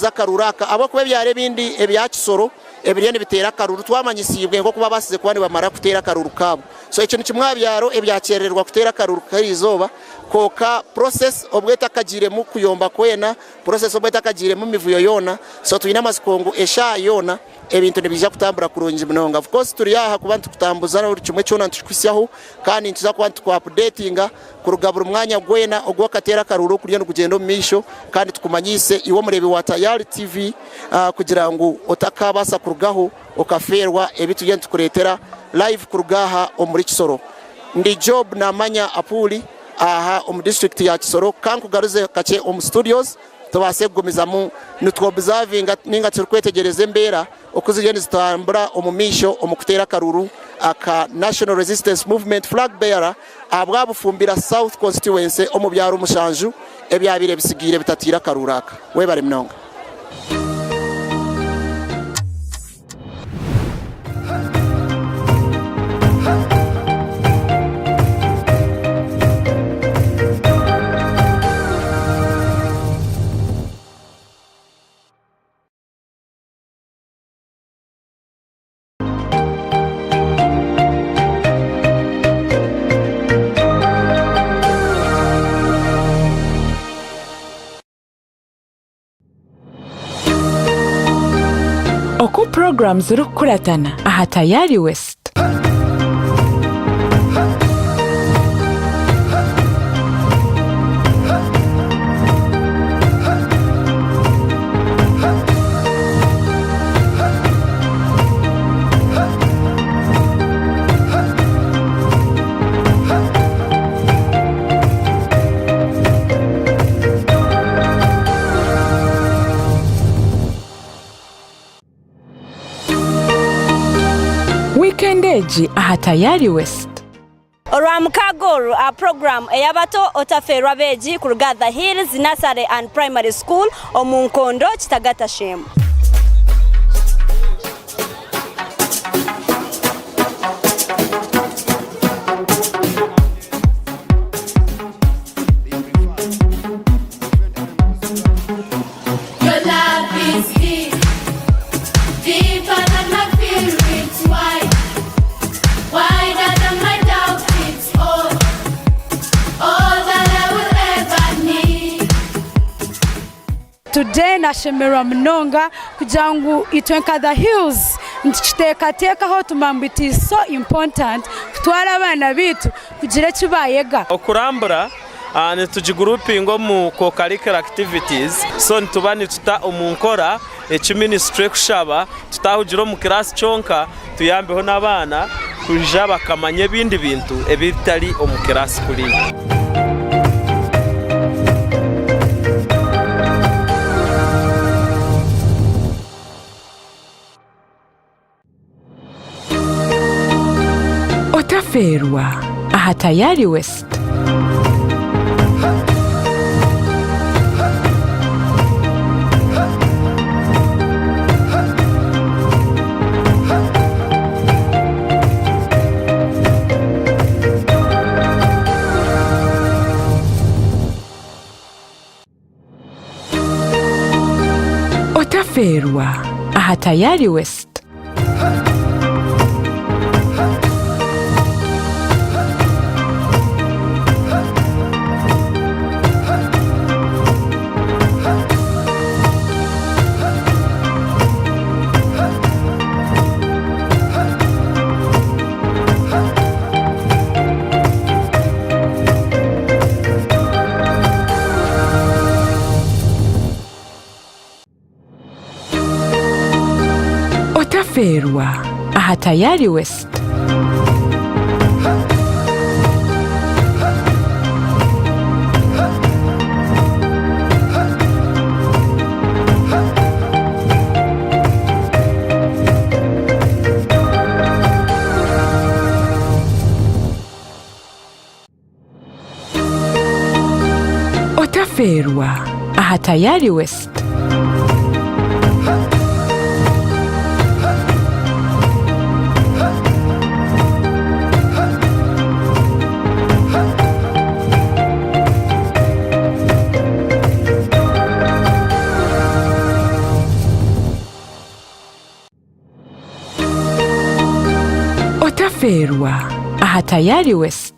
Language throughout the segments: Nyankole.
kutambuza akaruru aka ahabw'okuba ebyaro ebindi ebya Kisoro ebiriyo nibiteera akaruru twamanyisiibwe nk'oku babaasize kuba nibamara kuteera akaruru kaabo. So eki ni kimwe aha byaro ebyakyerererwa kuteera akaruru k'erizooba kwonka process obwo etakagiiremu kuyomba kwena, process obwo etakagiiremu mivuyo yoona so twine amatsiko ngu eshaaha yoona Ebintu nibiija kutambura kurungi munonga. Of course turi aha kuba nitukutambuza buri kimwe kyona nitukikuhitsyaho kandi nituza kuba nituku updatinga kuruga buri mwanya gwena ogu akateera akaruru kuriyo nikugyenda omu maisho kandi tukumanyiise iwe omureebi wa Tayari TV kugira ngu otakabaasa kurugaho okafeerwa ebi turiyo nitukureetera live kuruga aha omuri Kisoro. Ndi Job Namanya Apuuli aha omu disiturikiti ya Kisoro. Kankugaruze kakye omu studios. Tubaase kugumizamu nitu observinga ninga turikwetegyereza embeera oku ziriyo nizitambura omu maisho omu kuteera akaruru aka National Resistance Movement flag bearer ahabwa Bufumbira South constituency omu byaro mushanju ebyabaire bisigaire bitatiire akaruru aka. Webare munonga. Oku puroguraamu zirikukuratana aha Tayari West. Wiikendi egi aha Tayari West. Orwamukaaga oru aha puroguraamu ey'abato Otafeerwa Abeegi kuruga The Hills Nursery and Primary School omu Nkondo, Kitagata Sheema. Today nashemererwa munonga kugira ngu itwe nka The Hills nitukiteekateekaho tumanya ngu it is so important kutwara abaana baitu kugira eki baayega. Okurambura nitugigurupinga omu co-curricular activities so nituba nituta omu nkora eki minisitule ekushaba tutahugira omu kiraasi kyonka tuyambeho n'abaana kwija bakamanya ebindi bintu ebitari omu kiraasi kuriya. Otafeerwa aha Tayari West. Otafeerwa aha Tayari West. Otafeerwa aha Tayari West. Otafeerwa aha Tayari West. Otafeerwa aha Tayari West.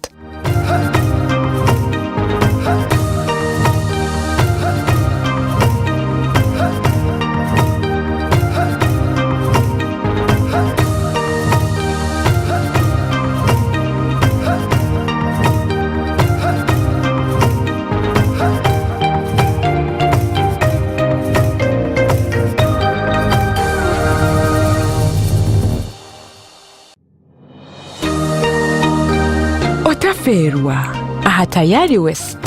Otafeerwa aha Tayari West.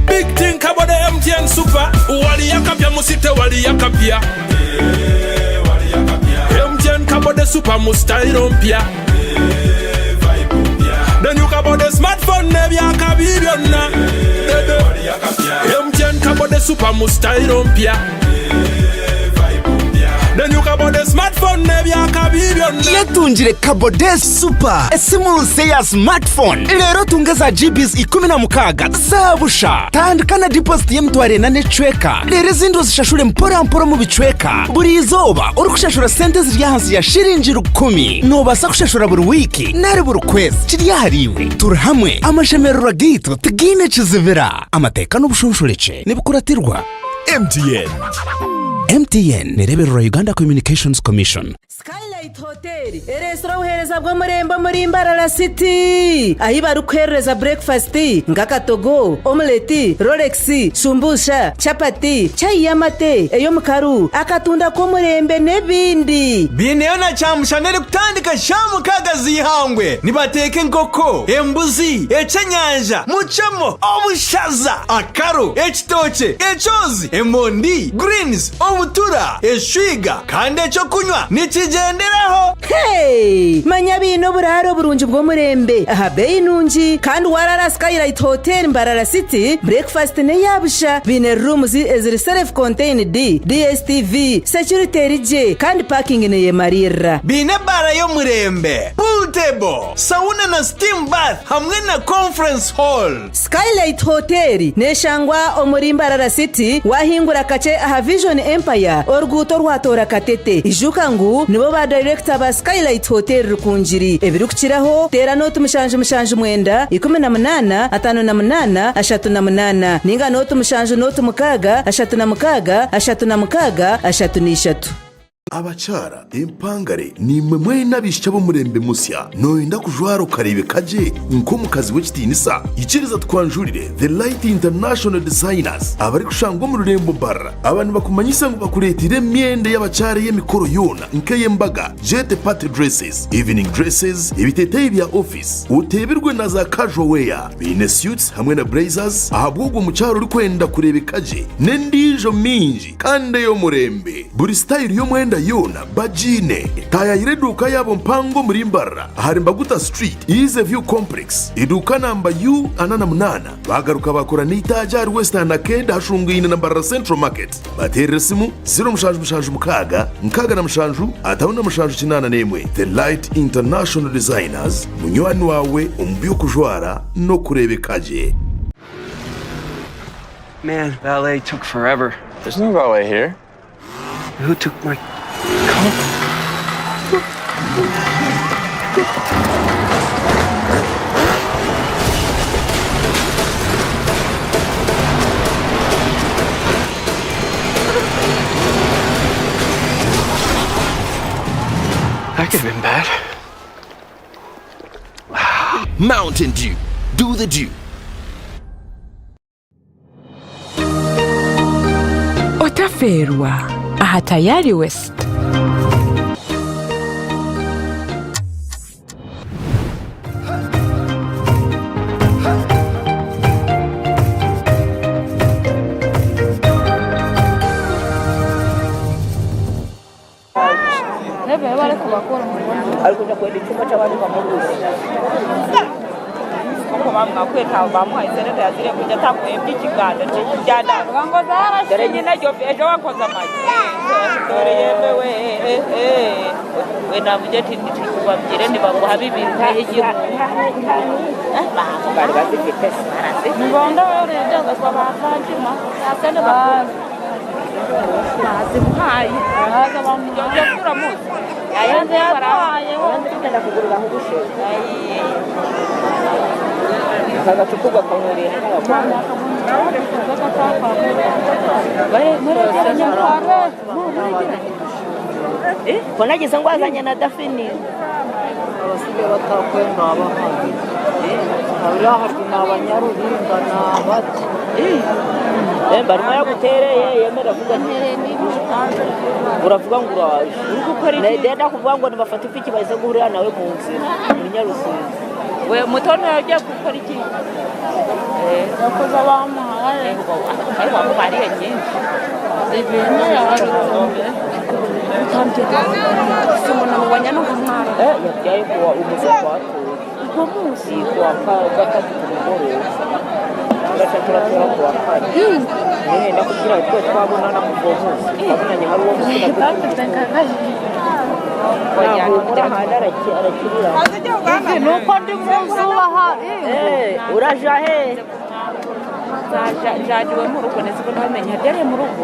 Big think about the MTN Super. Wali akapya musite wali akapya. MTN kabode super mu style mpya. Then you kabode smartphone nebyakabi byonna. MTN kabode super mu style mpya. Then you kabode smartphone nebyakabi byonna. Yetungire Kabode Super, esimu nse ya smartphone. Leero tunge za GBs 16 za busha. Tandika na deposit y'emitwaro ena n'ecweka, reero ezindi ozishashure mpora mpora omu bicweka. Buri izooba orikushashura sente ziri ahansi ya shiringi 1,000. Noobaasa kushashura buri wiiki nari buri kwezi, kiri ahariiwe. Turi hamwe, amashemererwa gaitu tigaine kizibira. Amateeka n'obushonshorekye nibikuratirwa. MTN. MTN nerebererwa Uganda Communications Commission. Skylight Hotel ereesire obuheereza bw'omurembe omuri Mbarara City ahi barikuheerereza breakfast nk'akatogo, omelette, rolex, shumbusha, chapati, chai y'amate, ey'omukaru, akatunda k'omurembe n'ebindi. Biineyo na kyamushana erikutandika shaaha mukaaga z'eihangwe. Nibateeka enkoko, embuzi, ekyenyanja, mucemo, obushaza, akaru, ekitookye, ekyozi, emondi, greens, obutura, eshwiga kandi ekyokunywa nikigyenderaho. Hey! Manya biine oburaaro burungi bw'omurembe aha beeyi nungi kandi warara Skylight Hotel Mbarara City, breakfast n'eyabusha. Biine rooms eziri self contained, DSTV, security eri gye kandi parking neyemariirira. Biine ebaara y'omurembe, pool table, sauna na steam bath hamwe na conference hall. Skylight Hotel neshangwa omuri Mbarara City, wahingura kakye aha Vision Empire, oruguuto rwatoora Katete. Ijuka ngu nibo ba director ba Skylight Hotel Rukungiri. Ebirikukiraho teera nooti mushanju mushanju mwenda, 18, 58, 38 ninga nooti mushanju nooti mukaaga, 36, 36, 33. Abakyara empangare niimwe mwena abaishiki ab'omurembe musya. Nooyenda kujwara okareebeka gye nk'omukazi w'ekitiinisa? Ikiriza tukwanjurire The Light International Designers abarikushangwa omu rurembo Mbarara. Aba nibakumanyisa ngu bakureeteire emyenda ey'abakyara ey'emikoro yoona nk'ey'embaga, jet party dresses, evening dresses, ebiteeteeyi bya ofiisi, oteebirwe na za casual wear. Baine suits hamwe na blazers ahabw'ogwo mukyara orikwenda kureebeka gye n'endiijo mingi kandi ey'omurembe. Buri sitayiro y'omwenda yoona bagiine. Taayaayira eduuka yaabo mpango omuri Mbarara ahari Mbaguta Street, Easy View Complex, eduuka namba U 48. Baagaruka baakora n'eitaagi ahari Western Arcade ahashungaine na Mbarara Central Market. Bateerere esimu 0776 67 57 81. The Light International Designers, munywani waawe omu by'okujwara n'okureebeka gye. Man, valet took forever. There's no valet here. Who took my car? That could have been bad. Mountain Dew. Do the dew. Otafeerwa aha Tayari West. Koko bamwakweta bamuhaye seneta yazire kujya atakwebye ikiganda cy'ikijyana dore nyine ejo wakoze amagi dore yemewe we navuge ati ntitubabwire ntibaguha bibiri igihumbi bari bazifite Ngondo urebye ngo bavandimwe asene bakuru bazimuhaye uramuzi yayanze yaduhaye tugenda kugurira aho ubushera aka gacupa gakahuriye ko nagize ngo azanye na dafini abasigaye batakwenda abahari abiraha ni abanyaruhinga ni abaki barimo yagutereye yemera avuga ati uravuga ngo uraje uri gukora iki ndenda kuvuga ngo nibafate ipiki bahise guhurira nawe mu nzira muri Nyarusizi we mutono yagiye gukora iki yakoze abamuhaye ariko wamubariye nyinshi ibintu yaharutse si umuntu mubonye n'umwana yabyaye kuwa umuze kwatura uwo munsi kuwa gatatu ku mugoroba tugaca turatura kuwa kane nyine ndakubwira ngo twe twabonana kuva uwo munsi twabonanye hari uwo munsi nahumura ahandi arakirira nuko ndi mu zuba hari uraja he jajiwe mu rugo ndetse ko ntamenya byari mu rugo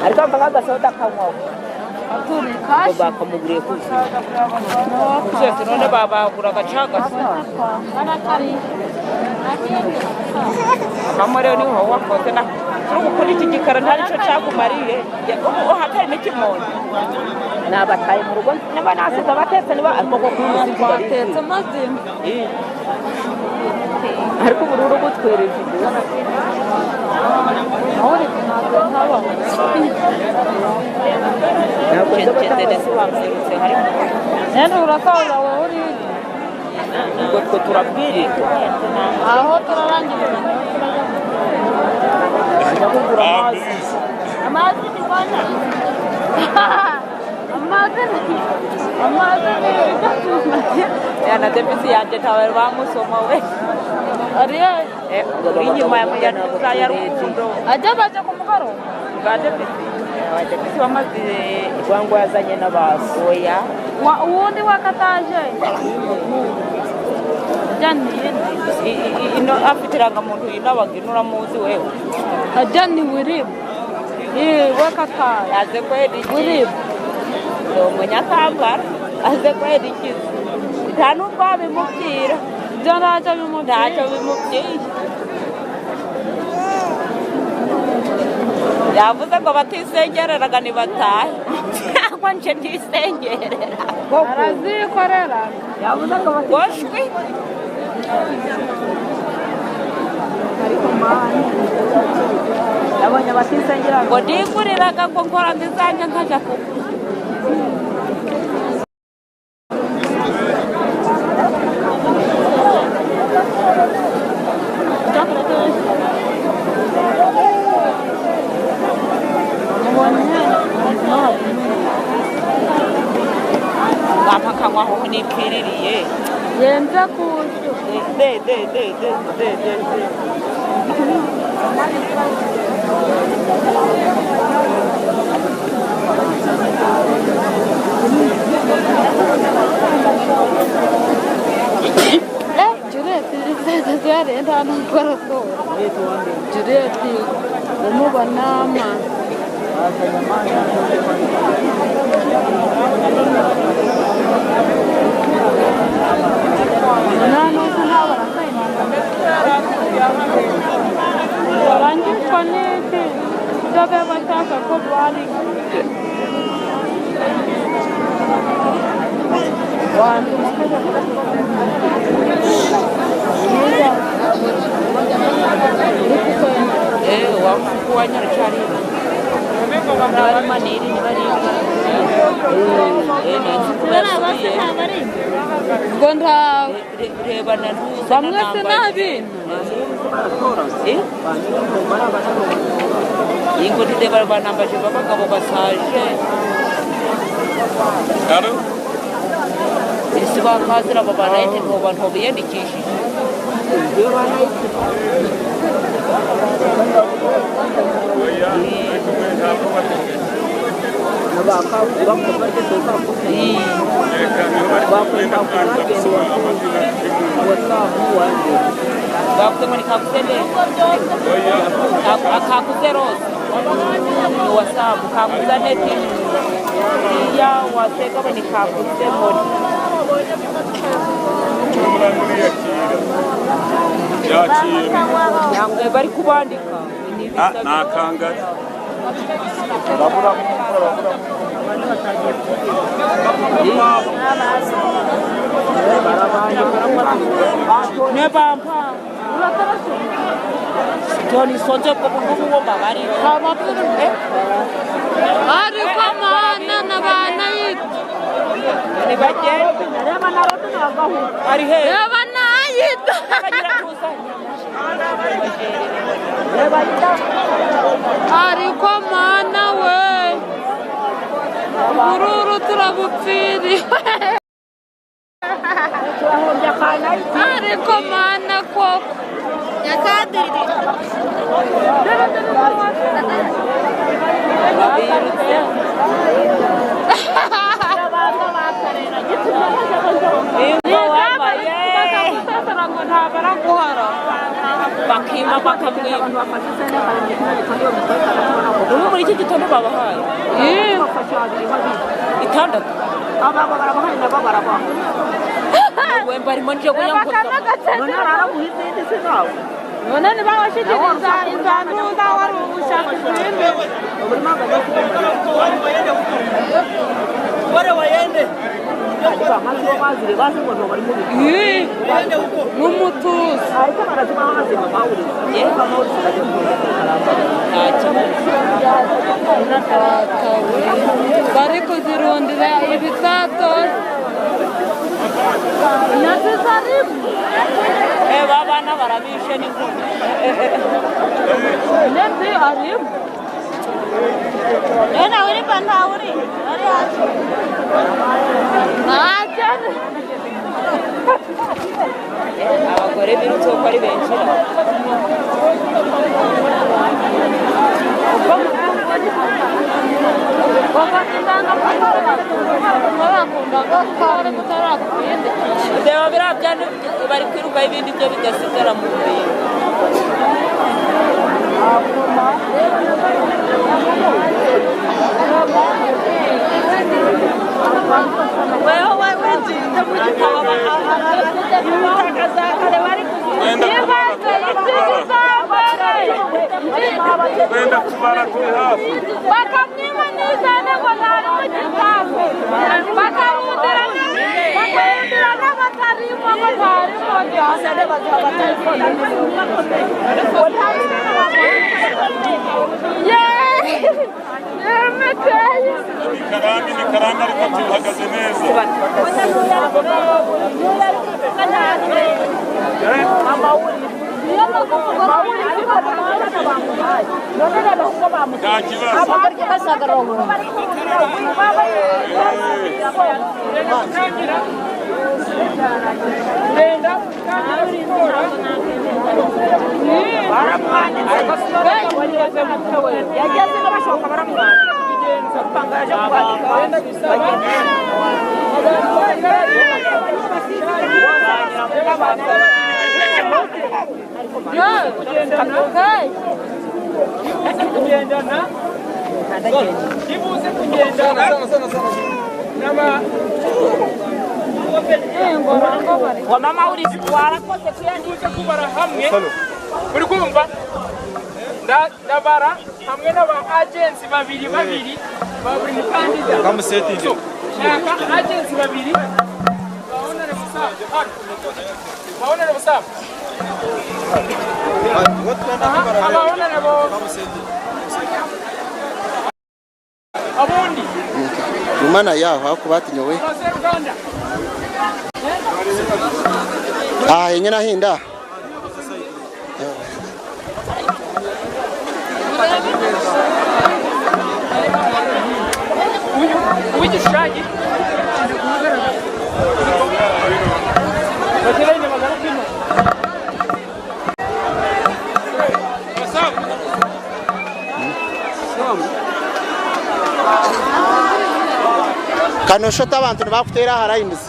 ariko mva nk'agasoda kanywaho ngo bakamuguriye kuzuye twese none babagura agacagase mama rero niho wakoze na turi gukora iki gikara nta nicyo cyakumariye ubu hatari n'ikimondo nabataye mu rugo niba nasize abatetse niba ariko ko kuzi twatetse amazina ariko ubururu butwereza igihugu aho uri ntabwo ntababona nene urasaza wowe uri ubwo twe turabwirirwa aho turarangiriza niho turajya ajya kugura amazi amazi ni rwanda amazi ni amazi ni ibyo tumaze yana debisi yanjye ntawe bamusoma we ariye uri inyuma ya tuza ya rukundo ajya bajya ku mugoroba bwa debisi wa debisi wamaze rwango yazanye n'abaso oya uwundi wakataje ino afite irangamuntu yinabaga ino uramuzi wewe ajya ni wiribu wakataje aze kwera iki wiribu ni umunyakampala aze kwera iki nta n'ubwo wabimubwira ibyo ntacyo bimubwiye ntacyo bimubwiye yavuze ngo batisengereraga ntibatahe cyangwa nje ntisengerera arazikorera yavuze ngo goshwi nabonye abatisengera ngo ndiguriraga ngo nkora izanjye nkajya kugura wampa nipfiririye yenze kuzo de de de de de de de Juliet yarenda hano gukora Juliet umubonama barangizwa n'iki ibyo be bashaka ko bari ngo ntawe bamwe sinabintu ingo ndeba banambaje b'abagabo basaje ese Bakazira aba ba nayiti ntoba ntobiyandikishije. Bavuze ngo ni kakuze neza akakuze rose ni wasamu kakuze neti iya wasegabo ni kakuze mori Yakiriye. Bari kubandika. Ni akangari. Nebampa Johnny sonje bwo babari Ariko mana n'abana yitu. Nibagende. Ari he? Reba nayita. Ariko mana we. Bururu turabupfiriwe. Ariko mana koko. Bakima bakamwiba. Ubu muri iki gitondo babahaye itandatu. Wemba arimo nje kuyankoza. None ntibabashikiriza inzanduza wari ubushaka izindi. N'umutuzo. Bari kuzirundira ibitato. Babana barabishe n'inkumi. Ndetse arimo. Ena uri panda uri. Ari hafi. Ntacyo. Abagore birutse uko ari benshi. Reba biriya byana bari kwiruka ibindi byo bigasigara mu mbingo. Twenda kubara turi hafi. Bakamwima n'izana ngo ntari mu gisambu. Bakarundira bakarundira n'abatarimo ngo ntarimo. Yeee! Karambi ni karambi ariko tuhagaze neza. Nta kibazo. Yageze n'abashoka baramwandika. Nibuze kugendana n'aba Wamama uri warakoze kuze kubara hamwe uri kumva ndabara hamwe n'aba agensi babiri babiri ba buri mukandida. Kamusetinge. So, shaka agensi babiri ba honorable Sam hano ba honorable Sam aha aba honorable abundi Rumana yaho hakuba hatinyowe. Rose Rwanda. Ah, nyina hinda. Uyu uw'igishushanyi. Kanoshusha oti abantu nibakuteera aha lines.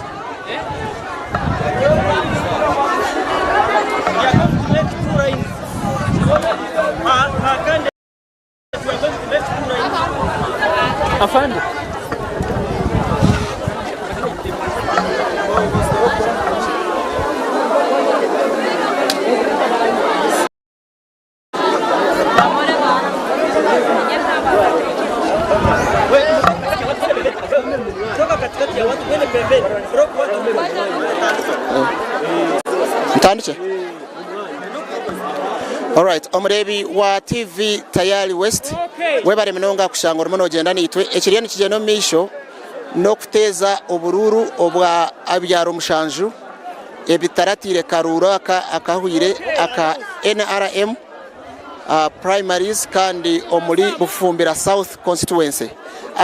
Afande. Ntandikye? Alright, omureebi wa TV Tayari West, webare munonga kushanga orimu nogyenda naitwe. Ekiriyo nikigyenda omu maisho n'okuteeza oburuuru obwa ebyaro mushanju ebitaratiire karuuru aka akahwire aka NRM primaries kandi omuri Bufumbira South constituency.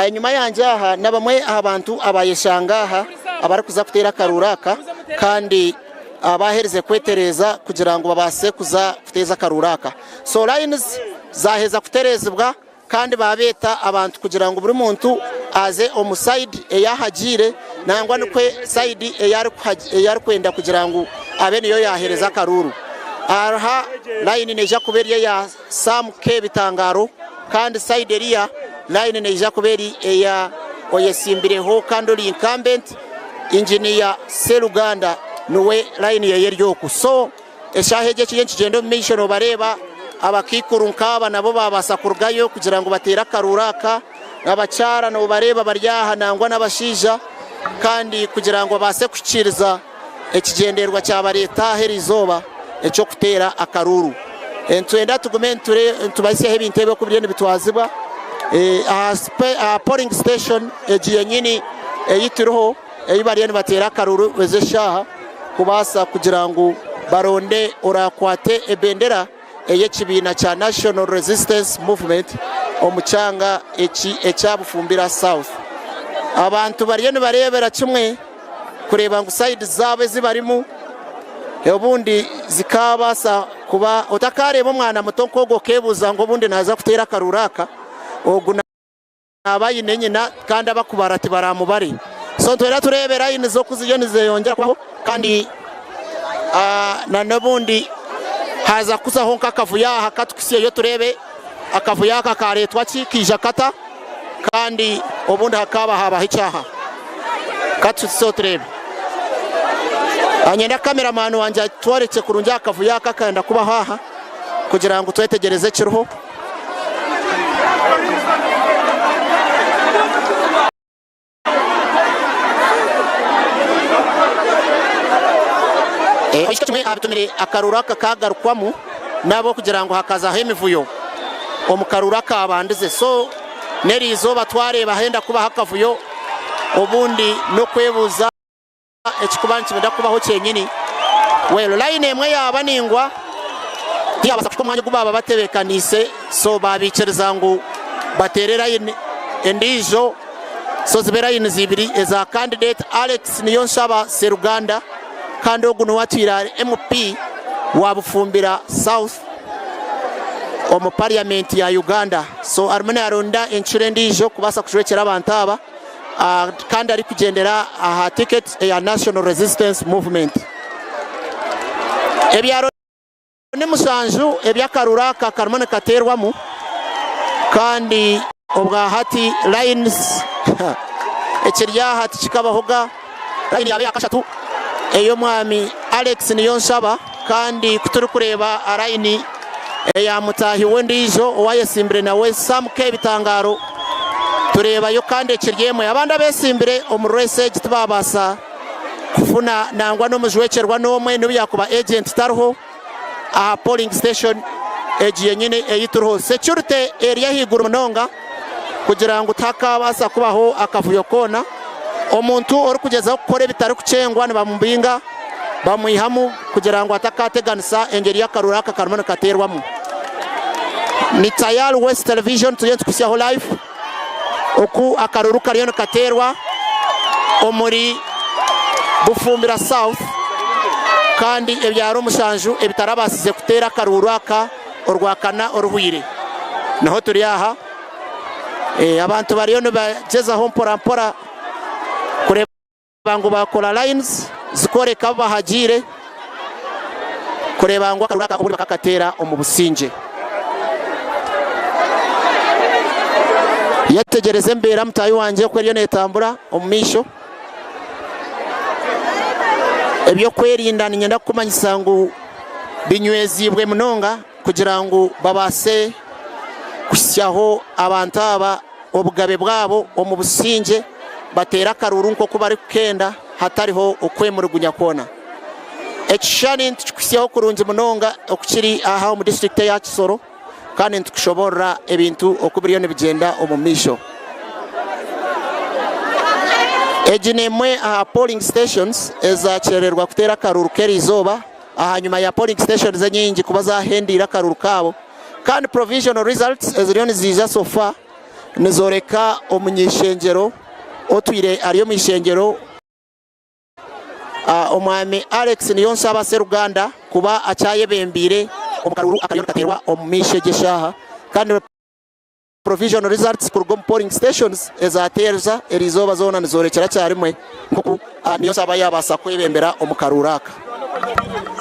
Enyima yangye aha nabamwe aha bantu abayeshanga aha abarikuza kuteera akaruuru aka kandi Abaaherize kwetereeza kugira ngu babaase kuza kuteeza akaruuru aka. So lines zaaheza kutereezibwa kandi baabeeta abantu kugira ngu buri muntu aze omu side ei ahagiire nangwa nikwo side ei arikwenda kugira ngu abe niyo yaaheereza akaruuru. Aha line neija kuba eri eya Sam K Bitangaro kandi side eriya line neija kuba eri eya oyesimbireho kandi ori incumbent Engineer Sseruganda niwe line yeye eri oku. So eshaaha egi ekiriyo nikigyenda omu maisho nobareeba abakaikuru nkaaba nabo babaasa kurugayo kugira ngu bateere akaruuru aka, abakyara nobareeba bari aha nangwa n'abashaija kandi kugira ngu babaase kuhikiiriza Ekigyendererwa kyabareeta aha eriizooba eky'okuteera akaruuru. Nitwenda tugume nitubahisyaho ebintu ebi oku biriyo nibitwazibwa aha polling station egi yenyini ei turiho ei bariyo nibateera akaruuru ezi eshaaha kubaasa kugira ngu baronde oraakwate ebendera ey'ekibiina kya National Resistance Movement omu kyanga eki ekya Bufumbira South. Abantu bariyo nibareebera kimwe kureeba ngu sayidi zaabo ezi barimu obundi zikaabaasa kuba otakareeba omwana muto nk'ogwo okeebuuza ngu obundi naaza kuteera akaruuru aka, ogu naaba aine nyina kandi abakubara tibaramubare. So nitwenda tureebe layini oku ziriyo nizeyongyera kubaho kandi na n'obundi haaza kuzaho nk'akavuyo aha katukutsyeyo tureebe akavuyo aka kareetwa ki, kaija kata kandi obundi hakaaba haabaho ekyaha. Katutsyeho tureebe. Niinyenda kameramani wangye atworekye kurungi aha kavuyo aka akenda kubaho aha kugira ngu twetegyereze ekiriho. Ekyo kimwe aha bitumire akaruuru aka kagarukwamu n'ahabw'okugira ngu hakazaho emivuyo omu karuuru akabandize. So n'eriizooba twareeba henda kubaho akavuyo obundi n'okwebuuza. Ekikuba nikibenda kubaho kyenyini. Well, line emwe yaaba ningwa tiyabaasa kuhika omwanya ogu baaba batebeekaniise, so baabaikiriza ngu bateere line endiijo, so zibe lines ibiri eza candidate Alex Niyonshaba Sseruganda kandi ogu niwe atwire ari MP wa Bufumbira South omu parliament ya Uganda. So arimu naaronda encuro endiijo kubaasa kujwekyera abantu aba. kandi arikugyendera aha tiketi eya National Resistance Movement. Ebyaro ni mushanju eby'akaruru aka karimu nikateerwamu kandi obwahati lines ekiri aha tikikabahoga. Layini yaaba eyakashatu ey'omwami Alex Niyonshaba kandi ku turikureeba layini eya mutaahi we ondiijo owayesimbire nawe Sam K Bitangaro tureebayo kandi ekiri emwe. Abandi abesimbire omu reesi egi tibabaasa kufuna nangwa n'omujwekyerwa n'omwe n'obu yaakuba agenti tariho aha polling station egi yenyini ei turiho. Security eri ahaiguru munonga kugira ngu tihakaabaasa kubaho akavuyo koona. Omuntu orikugyezaho kukora ebitarikukyengwa nibamubinga bamwihamu kugira ngu atakaateganisa engyeri y'akaruuru aka karimu nikateerwamu. Ni Tayal West Television turiyo nitukuhitsyaho live oku akaruuru kariyo nikateerwa omuri Bufumbira South kandi ebyaro mushanju ebitarabaasize kuteera akaruuru aka orwakana oruhwire. Niho turi aha. Abantu bariyo nibagyezaho mpora mpora. ngu baakora lines zikworeka abu bahagiire kureeba ngu akaruru aka obundi bakakateera omu busingye. Yetegyereze embeera mutaahi wangye oku eriyo neetambura omu maisho. Eby'okwerinda niinyenda kukumanyisa ngu binyweziibwe munonga kugira ngu babaase kuhitsyaho abantu aba obugabe bwabo omu busingye bateere akaruuru nk'oku barikukenda hatariho okwemurigunya kwona. Ekishushani nitukikuhitsyaho kurungi munonga okukiri aha omu disiturikiti eya Kisoro kandi nitukushoboorora ebintu oku biriyo nibigyenda omu maisho. Egi n'emwe aha polling stations ezakyerererwa kuteera akaruuru k'eriizooba ahanyima ya polling stations enyingi kuba zahendeire akaruuru kaabo kandi provisional results eziriyo niziija so far nizoreka omuny'eishengyero otwire ari omu ishengyero Omwami Alex Niyonshaba Sseruganda kuba akyayebembeire omu karuuru akariyo nikateerwa omu maisho egi eshaaha kandi Provisional results kuruga omu polling stations ezateerza eriizooba zoona nizoorekyera kyarimwe nk'oku Niyonshaba yaabaasa kwebembera omu karuuru aka.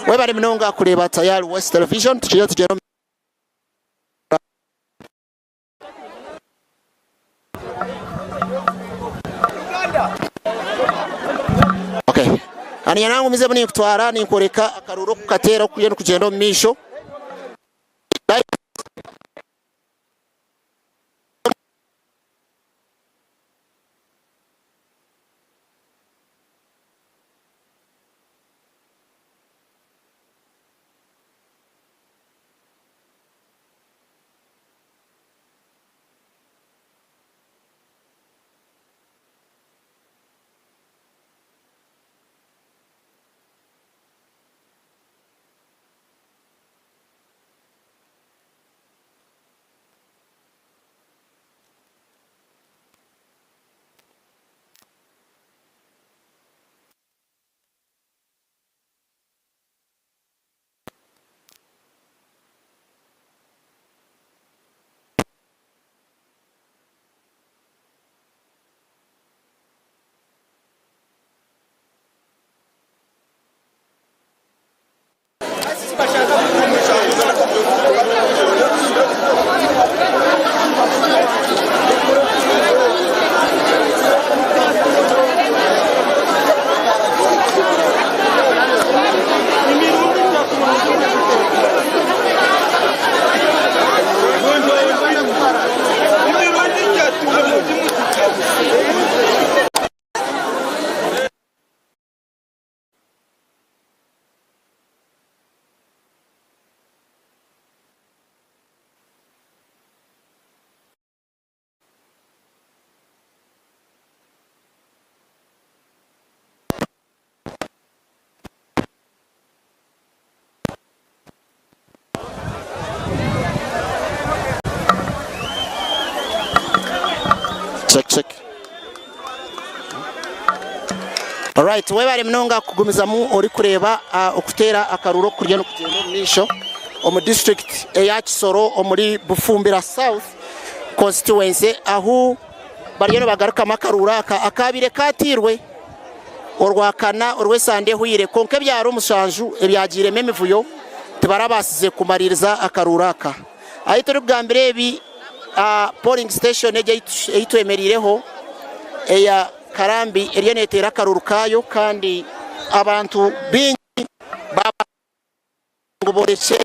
Webare munonga kureeba Tayari West Television tukiriyo tugyenda omu. Okay. Haniya nangumize ninkutwara ninkoreka akaruuru okukateera okuriyo nikugyenda omu maisho. Check check. Alright, webare munonga kugumizamu orikureeba okuteera akaruuru okuriyo nikugyenda omu maisho omu district eya Kisoro omuri Bufumbira South constituency ahu bariyo nibagarukamu akaruuru aka akaabaire kaateirwe Orwakana orw'esande ehweire kwonka ebyaro mushanju ebyagiiremu emivuyo tibarabaasize kumariiriza akaruuru aka. Ahi turikugambira ebi, polling station egi ei twemereireho eya Karambi eriyo neteera akaruuru kaayo kandi abantu baingi baaba ngu borekye.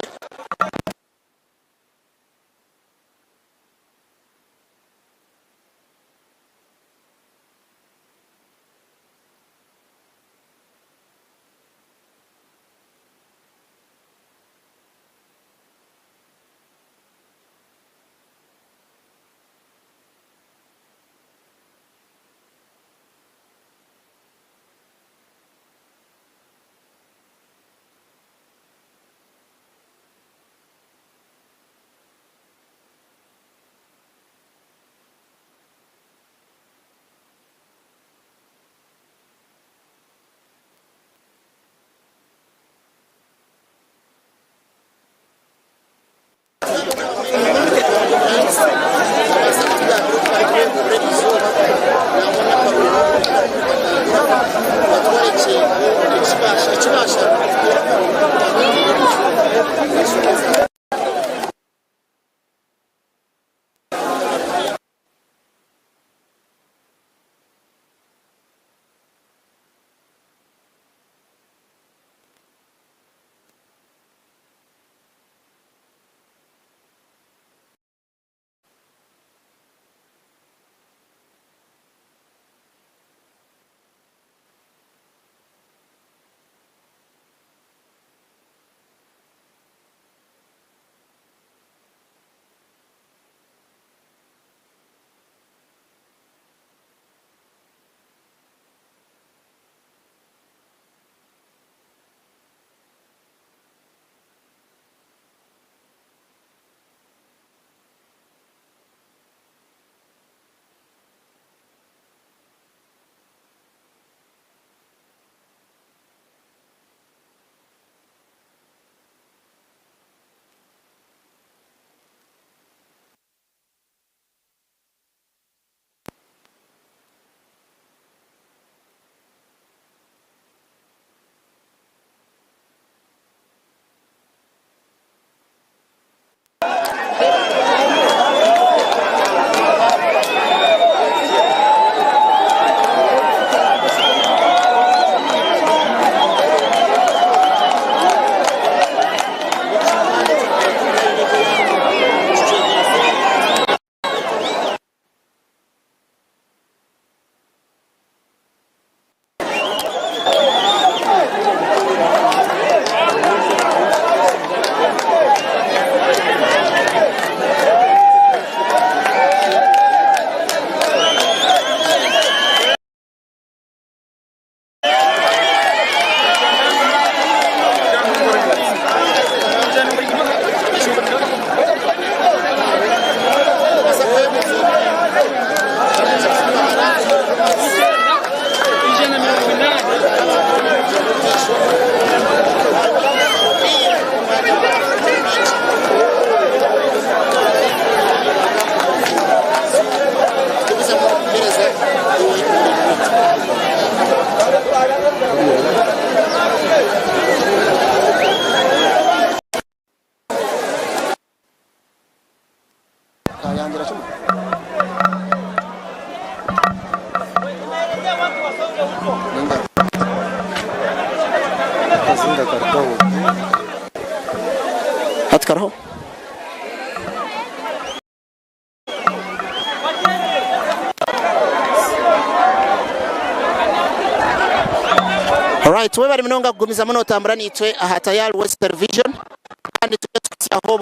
Hati kariho? Alright, webare munonga kugumizamu notambura naitwe aha Tayari West Television kandi turiyo tukutsyaho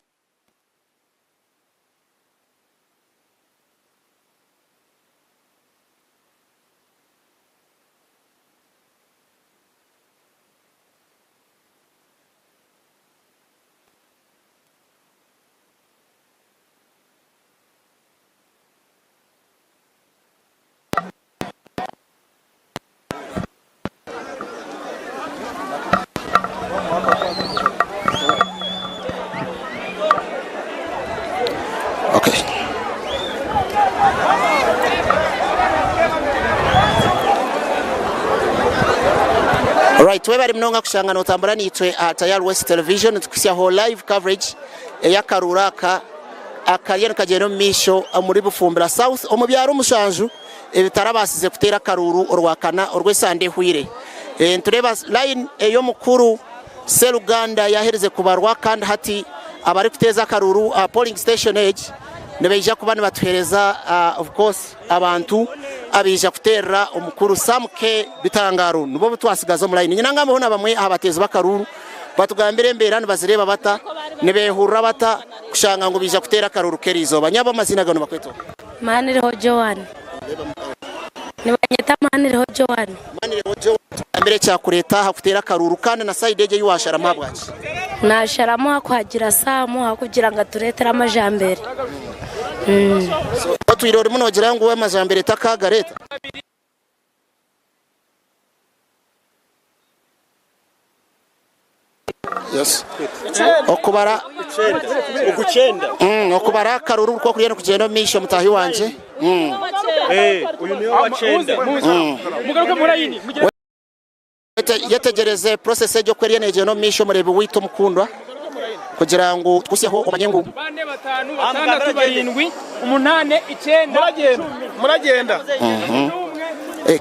Okay. Alright, webare munonga kushanga notambura naitwe aha Tayari West Television nitukuhitsyaho live coverage ey'akaruuru aka akariyo nikagyenda omu maisho omuri Bufumbira South omu byaro mushanju ebitarabaasize kuteera akaruuru orwakana orw'esande ehweire. Nitureeba line ey'omukuru Sseruganda yaaherize kubarwa kandi hati abarikuteeza akaruuru aha polling station egi nibaija kuba nibatuheereza of course abantu abaija kuteerera omukuru Sam K Bitangaro nibo abu twasigaza omu line. Nyine ngambeho na bamwe aha bateezi b'akaruuru batugambire embeera nibazireeba bata, nibehurira bata kushanga ngu baija kuteera akaruuru k'eriizooba. Nyabo amaziina gaawe nibakweta oha? Maniriho Joan. Nibanyeta Maniriho Joan. Maniriho Joan, tugambire ekyakureeta aha kuteera akaruuru kandi na sayidi egyo ei waasharamu ahabwaki? Naasharamu ahakuhagira Sam ahakugira ngu atureetere amajambere. Otwire orimu noogira ngu amajambere takaagareeta? Yes. Okubara okubara akaruru oku kuriyo nikugyenda omu maisho mutaahi wangye. Yetegyereze process egyo oku eriyo negyenda omu maisho mureebi waitu omukundwa kugira ngu tukuhitsyeho omanye ngu.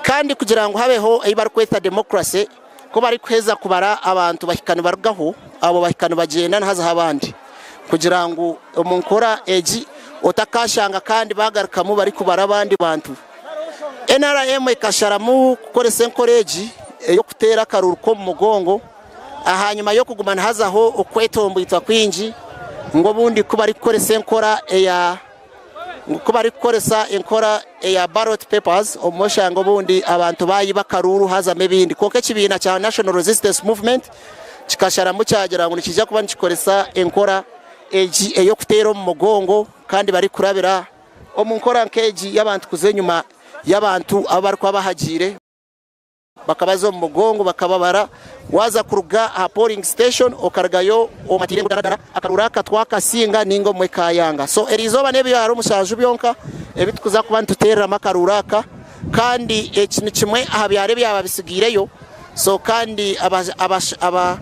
Kandi kugira ngu habeho ei barikweta democracy Ku barikuheza kubara abantu bahika nibarugaho, abo bahika nibagyenda nihazaho abandi. Kugira ngu omu nkora egi otakashanga kandi bagarukamu barikubara abandi bantu. NRM ekasharamu kukoresa enkora egi ey'okuteera akaruuru k'omu mugongo ahanyima y'okuguma nihazaho okwetomboitwa kwingi ngu obundi ku barikukoresa enkora eya ngu ku barikukoresa enkora eya ballot papers obumwe oshanga obundi abantu baayiba akaruuru haazamu ebindi. Kwonka ekibiina kya National Resistance Movement kikasharamu kyagira ngu nikiija kuba nikikoresa enkora egi ey'okuteera omu mugongo kandi barikurabira omu nkora nk'egi y'abantu kuza enyima y'abantu abu barikuba bahagiire. Bakabaza omu mugongo bakababara waaza kuruga aha polling station okarugayo omatiire ngu daradara akaruuru aka twakasinga ninga obumwe kayanga. So eriizooba n'ebyaro mushanju byonka ebi tukuza kuba nituteereramu akaruuru aka kandi eki ni kimwe aha byaro ebyaba bisigaireyo so kandi aba aba aba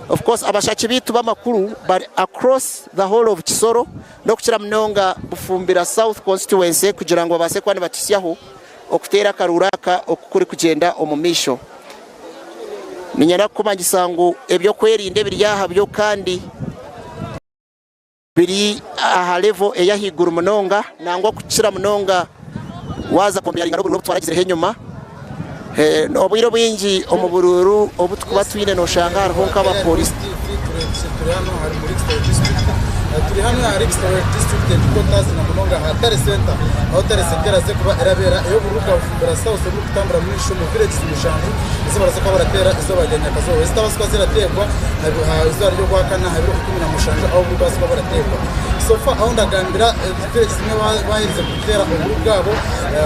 of course abashaki baitu b'amakuru bari across the whole of Kisoro n'okukira munonga Bufumbira South constituency kugira ngu babaase kuba nibatuhitsyaho Okuteera akaruuru aka oku kurikugyenda omu maisho, niinyenda kukumanyisa ngu eby'okwerinda ebiri aha byo kandi biri aha level ey'ahaiguru munonga nangwa okukira munonga waaza kompeyaringa n'obururu obu twaragizireho enyima. Obwire obwingi omu buruuru obu turikuba twine noshanga hariho nk'abapoorisi. Turi hano ahari muri Kisoro district. Turi hano ahari Kisoro district headquarters na munonga aha Tare Center ahu Tare Center eraze kuba erabeera ey'obururu bwa Bufumbira South oburikutambura mu omu villages mushanju ezi baraza kuba barateera eizooba rya nyakazooba ezitabaasa kuba zirateerwa aha izooba ry'orwakana aha biro 17 ahu obururu bwaza kuba burateerwa. So far ahu ndagambira village zimwe baherize kuteera obururu bwabo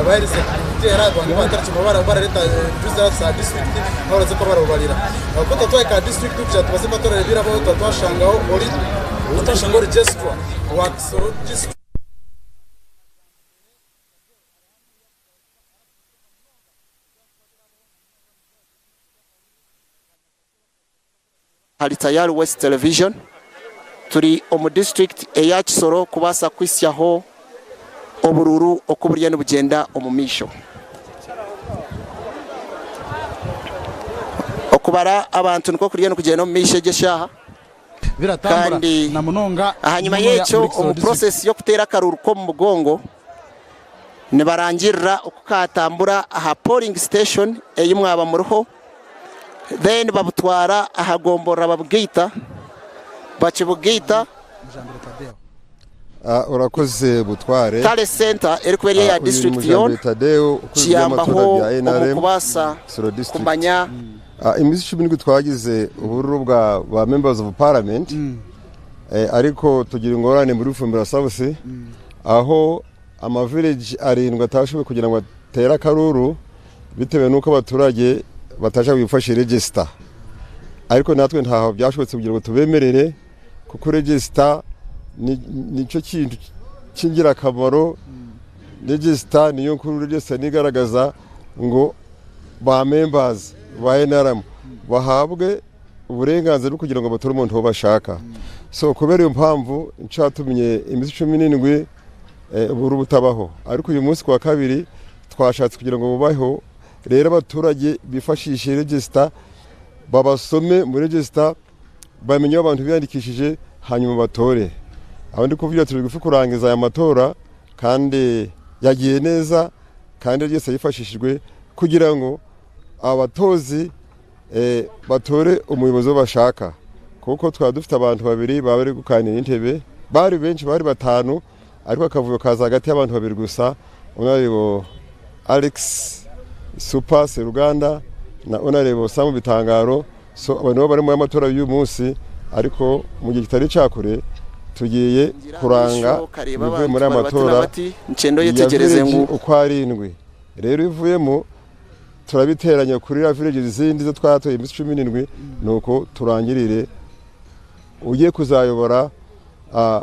baherize kuteera abantu batarikye barareeta results aha district ahu baraza kuba barabubarira. Ku twatwahika aha district kugira tubaase kuba turareebera aho twaba twashangaho ori twashangaho registrar wa Kisoro district. Ahari Tayari West Television, turi omu disiturikiti eya Kisoro kubaasa kuhitsyaho oburuuru oku buriyo nibugyenda omu maisho. Okubara abantu nikwo kuriyo nikugyenda omu maisho egi eshaaha Biratambura kandi na munonga ahanyima muno ya y'ekyo muri Kisoro omu district. process y'okuteera akaruuru k'omu mugongo nibarangirira oku kaatambura aha polling station ei mwaba muriho then babutwara aha gomborora babugaita bakibugaita. Urakoze Butware. Tally Centre erikuba eri eya Uyu ni district Mujambere yoona Tadeo ukuriye kiyambaho iby'amatora bya omu NRM kubaasa Kisoro district. kumanya. Iminsi 17 twagize ubururu bwa ba members of parliament ariko tugira ingorane muri Bufumbira South aho ama village arindwi atashoboye kugira ngo atere akaruru bitewe n'uko abaturage batasha bifashe register, ariko natwe ntaho byashobotse kugira ngo tubemerere kuko register nicyo kintu cy'ingirakamaro. Register niyo nkuru, register nigaragaza ngo ba members ba NRM bahabwe uburenganzira bwo kugira ngo batore umuntu uwo bashaka. So kubera iyo mpamvu ncatumye iminsi 17 uburu butabaho, ariko uyu munsi kuwa kabiri twashatse kugira ngo bubaho. Rero abaturage bifashishe register, babasome muri register, bamenye aho abantu biyandikishije, hanyuma batore. Aho ndi kuvugira turi gufi kurangiza aya matora kandi yagiye neza, kandi ryose yifashishijwe kugira ngo abatozi batore umuyobozi wo bashaka, kuko twaba dufite abantu babiri baba bari gukanira intebe, bari benshi bari batanu, ariko akavuyo kaza hagati y'abantu babiri gusa, Honorable Alex Super Seruganda na Honorable Sam Bitangaro. So abantu bo bari mu matora y'uyu munsi, ariko mu gihe kitari cakure tugiye kuranga Kareba ibivuye muri aya abantu bati matora bati, ncendo ya yetegereze village ngu uko arindwi. Rero ivuyemo turabiteranya kuri ya village izindi zo twatoye iminsi 17, nuko turangirire ugiye kuzayobora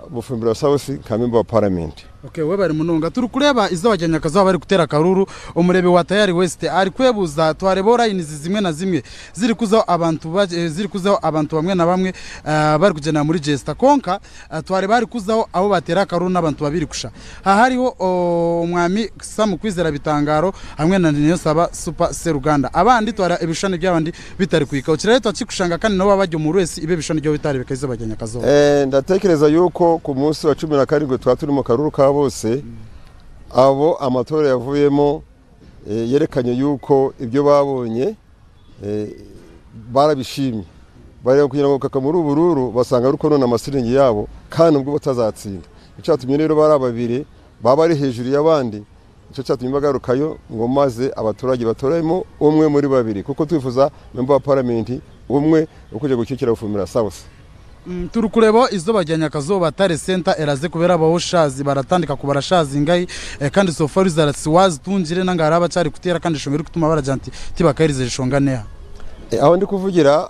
Bufumbira South nka member wa parliament. Okay, we bari munonga turi kureba izo abanyakazi bari gutera akaruru. Umurebe wa Tayari West ari kwebuza twareba lines zimwe na zimwe ziri kuzaho abantu ziri kuzaho abantu bamwe na bamwe bari kugenda muri gesta konka twareba ari kuzaho abo batera akaruru n'abantu babiri kusha. Ha hariho umwami Sam Kwizera Bitangaro hamwe na Niyonsaba Super Seruganda, abandi twara ibishani by'abandi bitari kwika ukirere twakikushanga kandi nabo bajya mu wese ibe bishani byo bitari bikaza abanyakazi. Ndatekereza yuko ku munsi wa 17 twa turi mu karuru ka bose, abo amatora yavuyemo yerekanye yuko ibyo babonye barabishimye, bareba kugira ngo kaka muri ubururu basanga ari uko none amasiringi yabo kandi ubwo batazatsinda. Icyatumye rero bari babiri baba ari hejuru y'abandi, icyo cyatumye bagarukayo ngo maze abaturage batoremo umwe muri babiri, kuko twifuza member wa parliament umwe ukuje gukikira Bufumbira South. Turi kureba izo bajyanye akazuba Tare Center eraze kubera abawushazi baratandika kubarashazi ngai kandi so far zarasi tungire nanga haraba cyari kutera kandi shongera kutuma baraja nti tibakarize shonga neha. Aho ndi kuvugira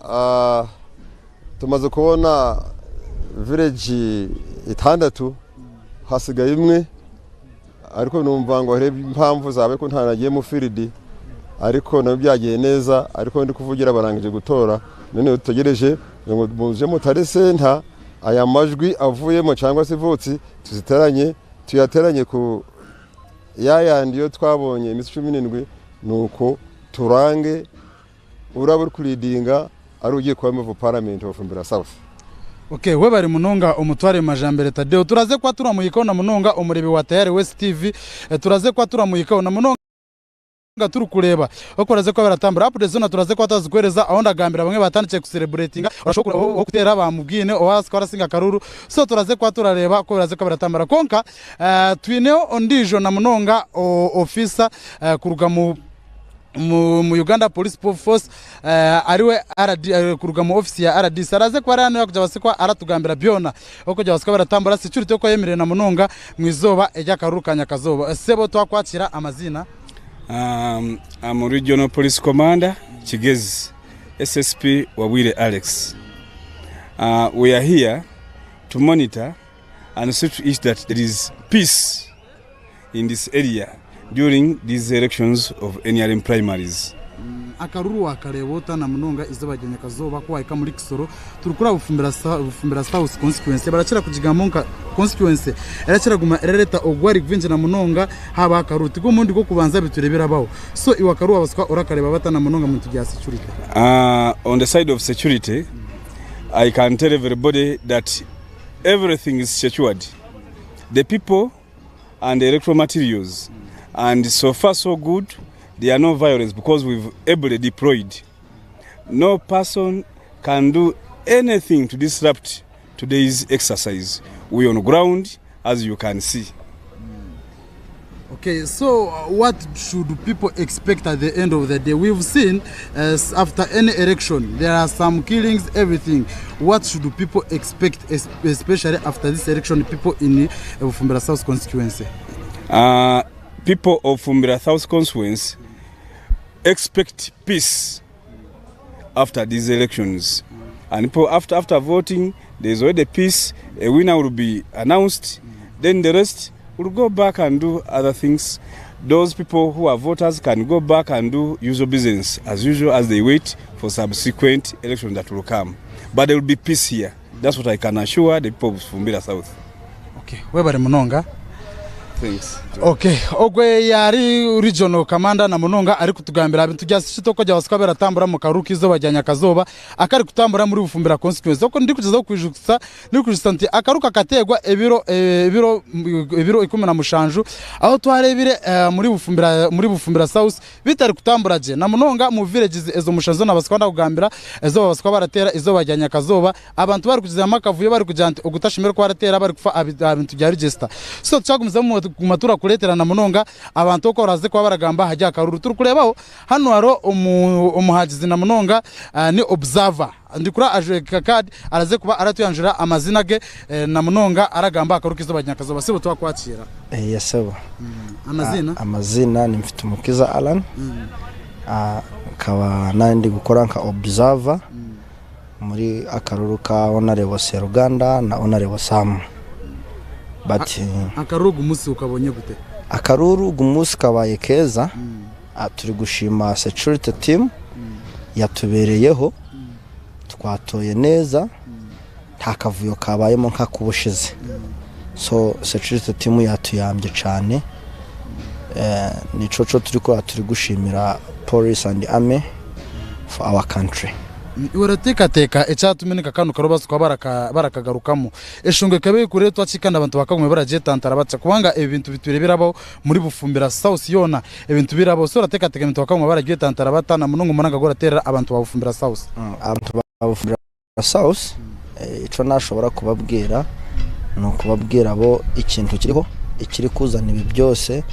tumaze kubona village itandatu hasigaye imwe, ariko numva ngo hari impamvu zabe ko ntanagiye mu field, ariko nabyo byagiye neza, ariko ndi kuvugira barangije gutora none dutegereje ngo muje mu Tare Center aya majwi avuyemo cyangwa se votsi tuziteranye tuyateranye ku yayandi yo twabonye iminsi 17, nuko turange uraba uri kuridinga ari ugiye kuba member of parliament of Bufumbira South. Okay, we bari munonga umutware Majambere Tadeo turaze kwa turamuyikaho na munonga umurebe wa Tayari West TV turaze kwa turamuyikaho na munonga. Turi kureeba oku baraze kuba baratambura. Updates zoona turaze kuba twazikuhereza aho ndagambira bamwe batandikire ku celebratinga orashobora ow'okuteera bamubwine owabaasa kuba arasinga akaruru so turaze kuba turareeba oku biraze kuba biratambura kwonka twineho ondiijo na munonga officer kuruga mu mu Uganda Police Force ariwe RD kuruga mu office ya RDC araze kuba ari hano kugira abaase kuba aratugambira byona oku byabaasa kuba biratambura security oku eyemereire na munonga mu izooba ery'akaruru ka nyakazooba. Sebo twakwakira amaziina? Um, I'm Regional Police Commander Kigezi, SSP Wabwire Alex. We are here to monitor and see to it that there is peace in this area during these elections of NRM primaries. Akaruru wakareeba ota na munonga eizooba rya nyakazooba ku wahika omuri Kisoro turikura Bufumbira Bufumbira South constituency barakira kugigamba nka constituency erakira kuguma erareeta ogwari gwingi na munonga haaba akaruru tigwo murundi gw'okubanza bitwire birabaho so iwe akaruru wabaasa kuba orakareeba bata na munonga omu bintu bya security? On the side of security, I can tell everybody that everything is secured. The people and the electoral materials and so far so good there are no violence because we've ably deployed. No person can do anything to disrupt today's exercise. We on ground as you can see. Okay, so what should people expect at the end of the day? We've seen after any election there are some killings, everything. What should people expect, especially after this election, people in Bufumbira South constituency? People of Fumbira South constituency expect peace after these elections. And people after voting, there is already peace. A winner will be announced. Then the rest will go back and do other things. Those people who are voters can go back and do usual business as usual as they wait for subsequent elections that will come. But there will be peace here. That's what I can assure the people of Fumbira South. Okay, webare munonga. Thanks. Okay, ogwe yari regional commander na munonga ari kutugambira bintu bya shitoko bya baswa beratambura mu karuka izoba rya nyakazoba akari kutambura muri Bufumbira constituency oko ndi kugezaho kwijukisa ndi kwijukisa nti akaruka kategwa ebiro ebiro ebiro 17 aho twarebire muri Bufumbira muri Bufumbira South bitari kutambura je na munonga mu villages ezo mushanzo na baswa ndakugambira ezo baswa baratera izoba rya nyakazoba abantu bari kugizama akavuyo bari kugira nti ogutashimira ko baratera bari kufa abintu bya register so twagumiza mu matura kureterana munonga abantu uko baraze kuba baragamba hajya akaruru turi kurebaho hano haro umuhagizi na munonga ni observer ndikura aje card araze kuba aratuyanjura amazina ge na munonga aragamba akaruka izoba nyakazoba sibo twakwakira. Yesebo. Amazina? Amazina ni Mfitumukiza Alan. Nkaba nandi gukora nka observer muri akaruru ka Honorable Seruganda na Honorable Sam. But akaruru gumunsi ukabonye gute? Akaruru gumunsi kabaye keza. Turi gushima security team yatubereyeho, twatoye neza, nta kavuyo kabayemo nka kubushize. So security team yatuyambye cyane. Nico cyo turi ko turi gushimira police and army for our country. Uratekateka icyatumye kano karobazo kwa barakagarukamo eshungwe kabe kure twacikanda abantu bakagumye barajetantara baca kubanga ibintu bitwire birabaho muri Bufumbira South yona ibintu birabaho so uratekateka ibintu bakagumye barajetantara batana munongo munanga goratera abantu ba Bufumbira South. Abantu ba Bufumbira South ico nashobora kubabwira ni ukubabwira bo ikintu kiriho ikiri kuzana ibi byose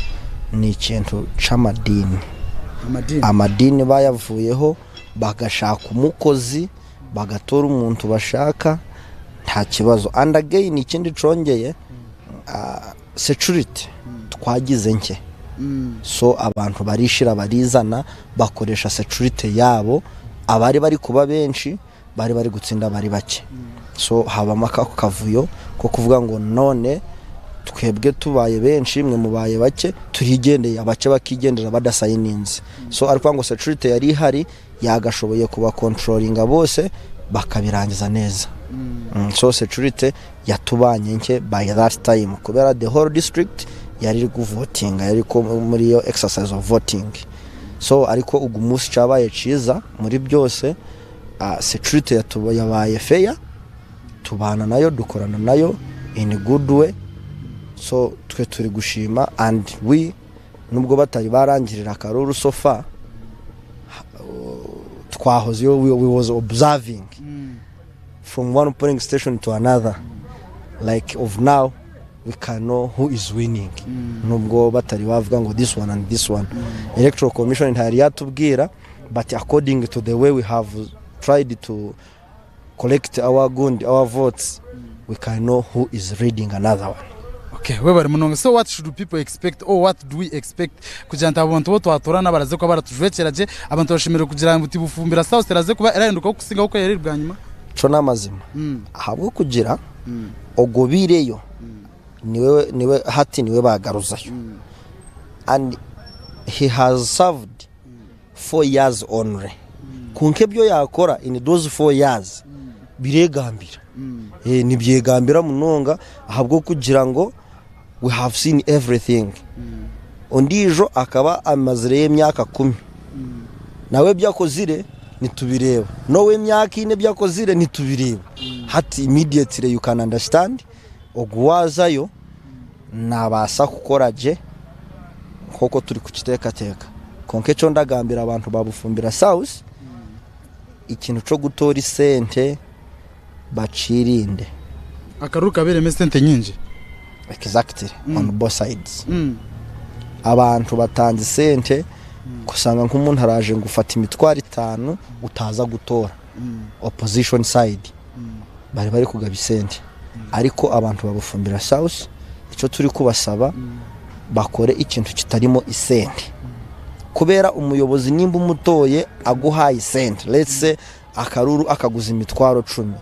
ni ikintu c'amadini. Amadini bayavuyeho bagashaka umukozi bagatora umuntu bashaka nta kibazo. And again ikindi congeye security twagize nke. So abantu barishira barizana bakoresha security yabo, abari bari kuba benshi bari bari gutsinda bari bake. So habamo ako kavuyo ko kuvuga ngo none twebwe tubaye benshi mwe mubaye bake turigendeye, abace bakigendera badasayininze. So ariko ngo security yari ihari yagashoboye kuba controllinga bose bakabirangiza neza. So security yatubanye nke by that time kubera the whole district yari kuvotinga, yari ko muri iyo exercise of voting. So ariko ugu munsi cabaye ciza muri byose, security yabaye fair, tubana nayo dukorana nayo in good way. So twe turi gushima and we Nubwo batari barangirira akaruru so far, twahozeyo we was observing from one polling station to another. Like of now, we can know who is winning. Nubwo batari bavuga ngo this one and this one. Electoral Commission ntayari yatubwira, but according to the way we have tried to collect our gundi, our votes, we can know who is leading another one. Okay, webare munonga. So what should people expect or what do we expect kugira nti abantu bo twatorana baraze kuba baratujwekyera gye, abantu bashemereire kugira ngu Bufumbira South eraze kuba erahindukaho kusingaho oku yari eri bwanyima? Kyo n'amazima. Ahabw'okugira ogobiireyo niwe niwe hati niwe bagaruzayo. And he has served 4 years only. Kwonka ebyo yakora in those 4 years biregambira. Nibyegambira munonga ahabw'okugira ngu we have seen everything. Ondiijo akaba amazireyo emyaka 10, nawe ebyo akozire nitubireeba, n'ow'emyaka 4 ebyo akozire nitubireeba. Hati immediately you can understand ogu waazayo nabaasa kukora gye nk'oku turi kukiteekateeka. Kwonka ekyo ndagambira abantu ba Bufumbira South, ikintu ky'ogutoora esente bakirinde. Akaruru kabeeremu esente nyingi. Exactly, on both sides. Abantu batanze sente kusanga nk'umuntu araje ngo ufata imitwaro 5 utaza gutora. Opposition side bari bari kugaba isente, ariko abantu babufumbira South icyo turi kubasaba, bakore ikintu kitarimo isente, kubera umuyobozi nimba umutoye aguhaye isente, let's say akaruru akaguza imitwaro 10,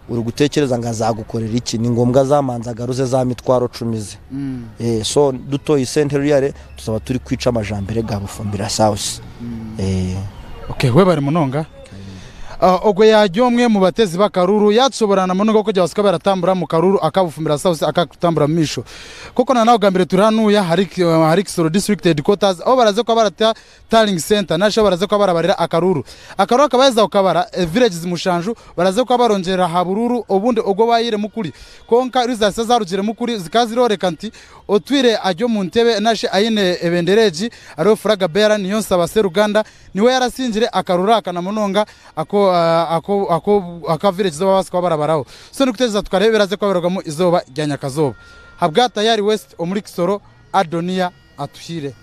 uri gutekereza ngo azagukorera iki? Ni ngombwa azamanza agaruze za mitwaro 10 ze. So dutoye isente riyare tuzaba turi kwica amajambere ga Bufumbira South. Okay, webare munonga. Ogwo yajya omwe mu batezi b'akaruru yatusoborana munonga ko basika baratambura mu karuru akabufumbira South akakutambura mu misho koko. Na nawe gambire turi hanuya hari Kisoro District Headquarters, aho baraze ko barata tallying center nasho baraze ko barabarira akaruru. Akaruru akabaza ukabara villages mushanju baraze ko barongerera habururu obundi ogwo bayire mukuri konka rizase zarugire mukuri zikaziroreka nti otwire ajyo mu ntebe nashe ayine ebendereji ariwe flag bearer niyo nsaba Seruganda niwe yarasinjire akaruru akana munonga ako aka village zo babaswa barabaraho. So nikuteza tukarebe biraze ko barogamo izoba rya nyakazoba habwa Tayari West omuri Kisoro, Adonia Atuhire.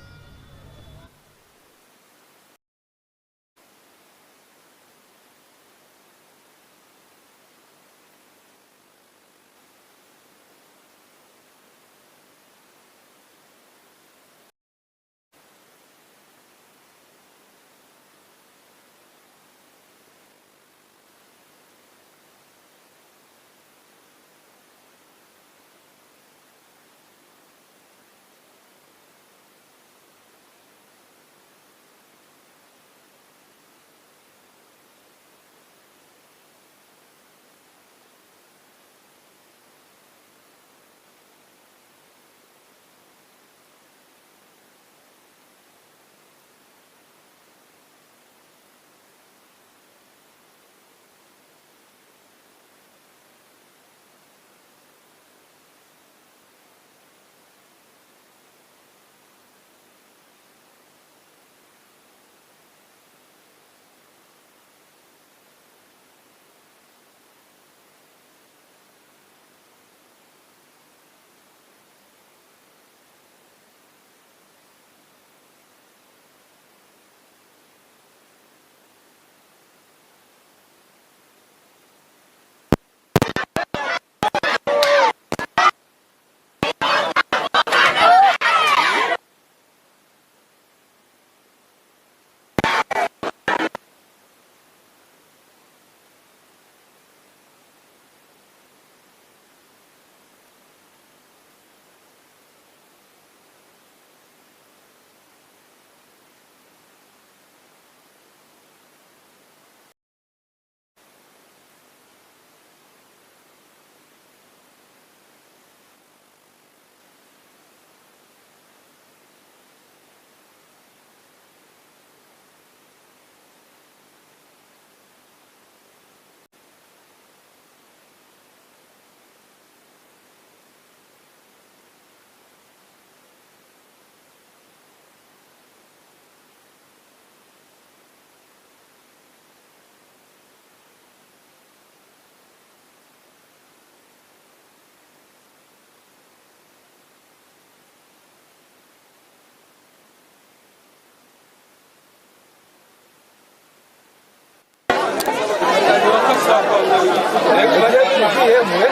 DMA.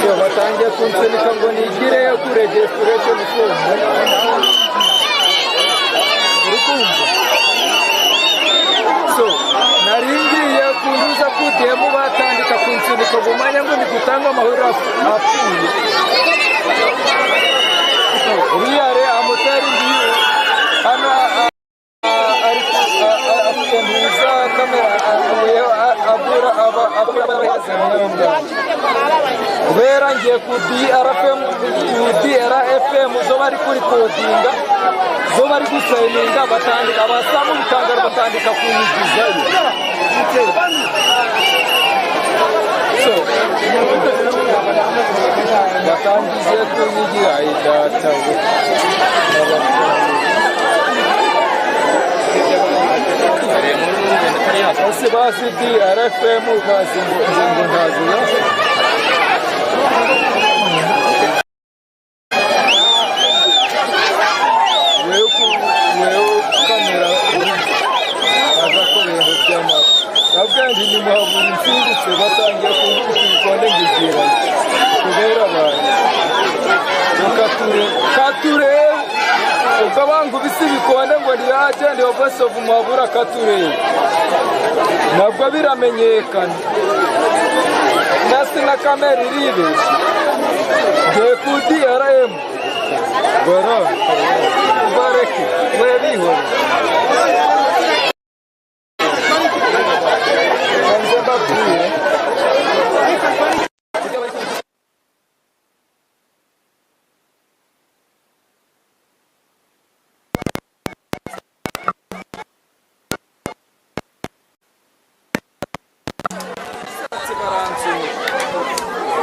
So batangiye kunsunika ngo nigireyo ku registration form. Uri kumva? So nari ngiye kunduza ku DM batandika kunsunika ngo manya ngo ndi gutanga amahoro apfuye. Really, I'm telling you, hano afite ntuza kamera abura kubera ngiye ku DRFM, ku DRFM zo bari kurikodinga, zo bari gusayininga, batandika abasamu bitangaro batandika kunyigizayo. So batangije kunyigira data we. Ese bazi DRFM bazi ngo ngo ntazi ya. Wewe wewe kamera aza ko bintu by'amara nabwo nti nimuhabura insimbutse batangiye kunkubita ibikonde ngigira kubera abantu kature kature ubwo bankubise ibikonde ngo ni agent wa Voice of Muhabura kature nabwo biramenyekana nasi na kamera iribeshye ngiye ku DRM goro bareke we bihore nze mbabwire.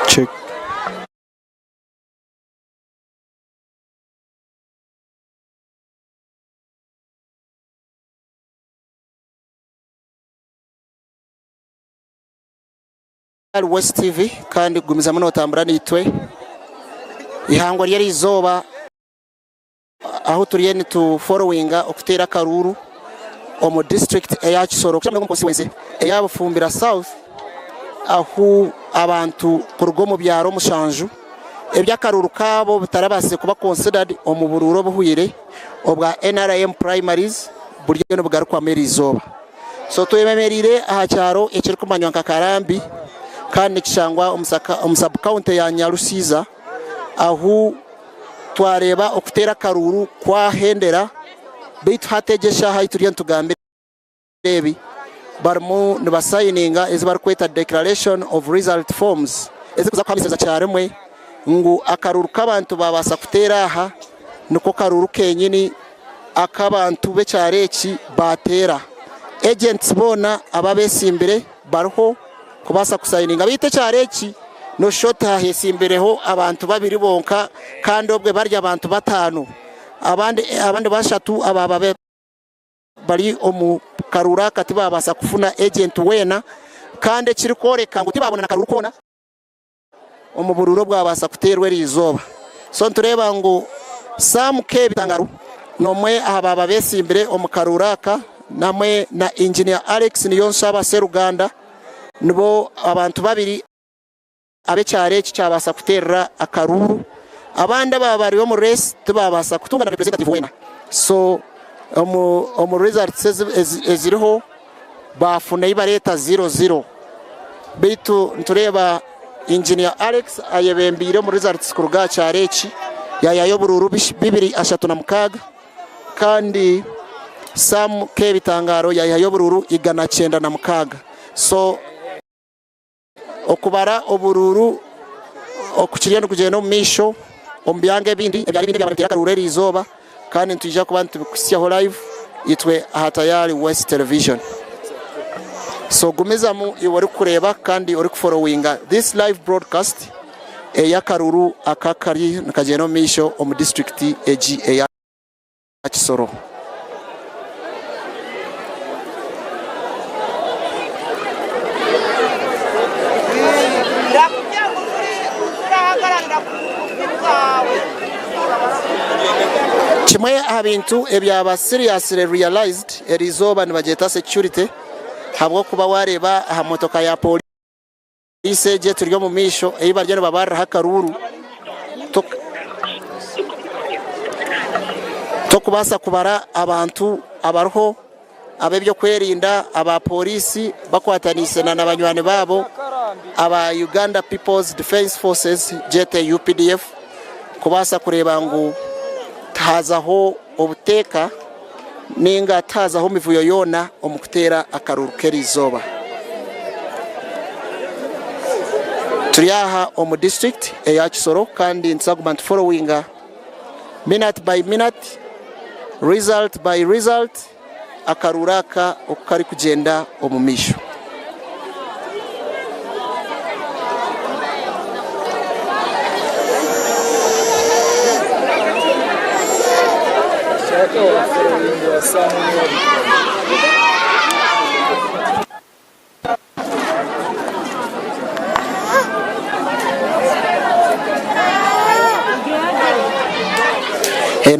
Check. West TV kandi gumizamu notambura nitwe ihangwa ryari izooba ahu turiyo nituforowinga okuteera akaruuru omu district eya Kisoro omu constituency eya Bufumbira South ahu abantu kuruga omu byaro omushanju eby'akaruuru kaabo bitarabaasize kuba considered omu buruuru obuhwire obwa NRM primaries buriyo nibugarukwamu eriizooba. So twemereire aha kyaro ekirikumanywa nka Karambi kandi nikishangwa omu sub county ya Nyarusiza ahu twareeba okuteera akaruuru kwahendera beitu hati egi eshaaha ahu turiyo nitugambira ebi barimu nibasayininga ezi barikweta declaration of result forms ezirikuza kuhamisiriza kyarimwe ngu akaruuru k'abantu baabaasa kuteera aha niko karuuru kenyini ak'abantu b'ekyaro eki baateera. Agents boona ababesimbire bariho kubaasa kusayininga beitu ekyaro eki noshusha oti hahesimbireho abantu babiri bonka kandi obwe bari abantu bataano abandi abandi bashatu abaaba bari omu karuuru aka tibabaasa kufuna agent weena kandi ekirikworeka ngu tibaabona na karuuru koona omu buruuru obwabaasa kuteerwa eriizooba. So nitureeba ngu Sam K. Bitangaru n'omwe aha baaba beesimbire omu karuuru aka hamwe na Engineer Alex Niyonshaba Sseruganda nibo abantu babiri ab'ekyaro eki kyabaasa kuteerera akaruuru. Abandi abaaba bari omu reesi tibaabaasa kutunga na representative weena. So omu omu results eziriho baafuna ei bareeta ziro ziro. Beitu nitureeba Engineer Alex ayebembeire omu results kuruga aha kyaro eki yaayayo oburuuru 236 kandi Sam Kebitangaro yaihayo oburuuru 196. So okubara oburuuru oku kiriyo nikugyenda omu maisho omu byanga ebindi ebyaro ebindi ebyaba nibiteera akaruuru eriizooba kandi nitwija kuba nitubikuhitsyaho live itwe aha Tayari West Television. So gumizamu iwe orikureeba kandi orikuforowinga this live broadcast ey'akaruuru aka akari nikagyenda omu maisho omu disiturikiti egi eya Kisoro. Kimwe aha bintu ebyaba seriously realized eriizooba nibagyeta security ahabw'okuba wareeba aha motoka ya police. Poliisi egi eturi omu maisho ei bariyo nibabariraho akaruuru tokubaasa kubara abantu abariho ab'ebyokwerinda aba pooriisi bakwataniise na banywani baabo aba Uganda People's Defence Forces gyete UPDF kubaasa kureeba ngu tihaazaho obuteeka ninga tihazaho mivuyo yoona omu kuteera akaruuru k'eriizooba. Turi aha omu disiturikiti eya Kisoro kandi nituza kuguma nituforowinga minati by minati, result by result akaruuru aka oku karikugyenda omu maisho.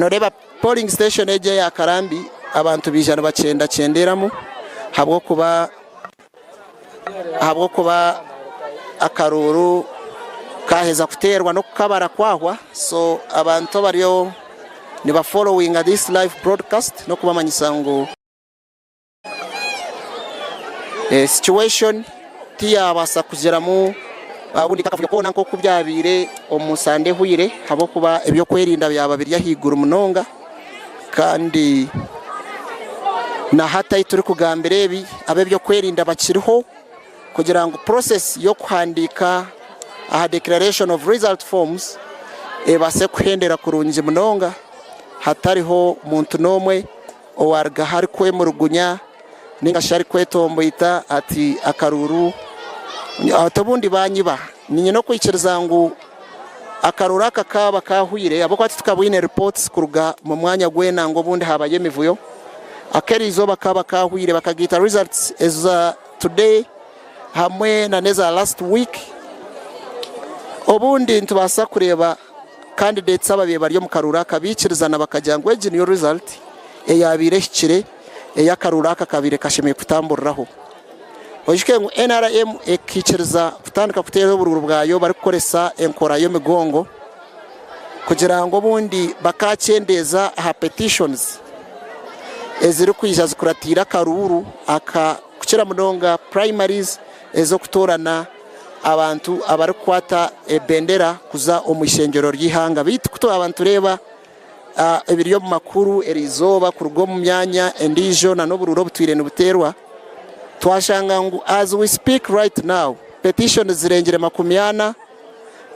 Noreeba polling station egi eya Karambi abantu baija nibakyendakyenderamu ahabw'okuba ahabw'okuba akaruuru kaaheza kuteerwa n'okukabara kwahwa so abantu abariyo niba followinga this live broadcast n'okubamanyisa ngu situation tiyabaasa kugiramu obundi akavuyo koona nk'oku byabaire omu sande ehweire ahabw'okuba eby'okwerinda byaba biri ahaiguru munonga. Kandi na hati ahu turikugambira ebi, ab'ebyokwerinda bakiriho kugira ngu process y'okuhandiika aha declaration of result forms ebaase kuhendera kurungi munonga hatariho muntu n'omwe owarugaho arikwemurugunya ninga shi arikwetomboita ati akaruuru ati obundi banyiba. Niinyine okwikiriza ngu Akaruuru aka kaaba kaahwire ahabw'okuba titukabwine reports kuruga mu mwanya gwena ngu obundi haabayo emivuyo. Ak'eriizooba kaaba kaahwire bakagaita results eza today hamwe na n'eza last week. Obundi nitubaasa kureeba candidates ababaire bari omu karuuru aka baikirizana bakagira ngu egi niyo result eyaabaire ehikire ey'akaruuru aka kabaire kashemereire kutamburiraho. Oijuke ngu NRM ekaikiriza kutandika kuteera oburuuru bwayo barikukoresa enkora y'emigongo kugira ngu obundi bakakyendeeza aha petitions ezirikwija zikuratiire akaruuru aka kukira munonga primaries ez'okutoorana abantu abarikukwata ebendera kuza omu ishengyero ry'eihanga. Beitu ku twaba nitureeba ebiri omu makuru eriizooba kuruga omu myanya endiijo nana oburuuru obutwire nibuteerwa, twashanga ngu as we speak right now, petitions zirengire 40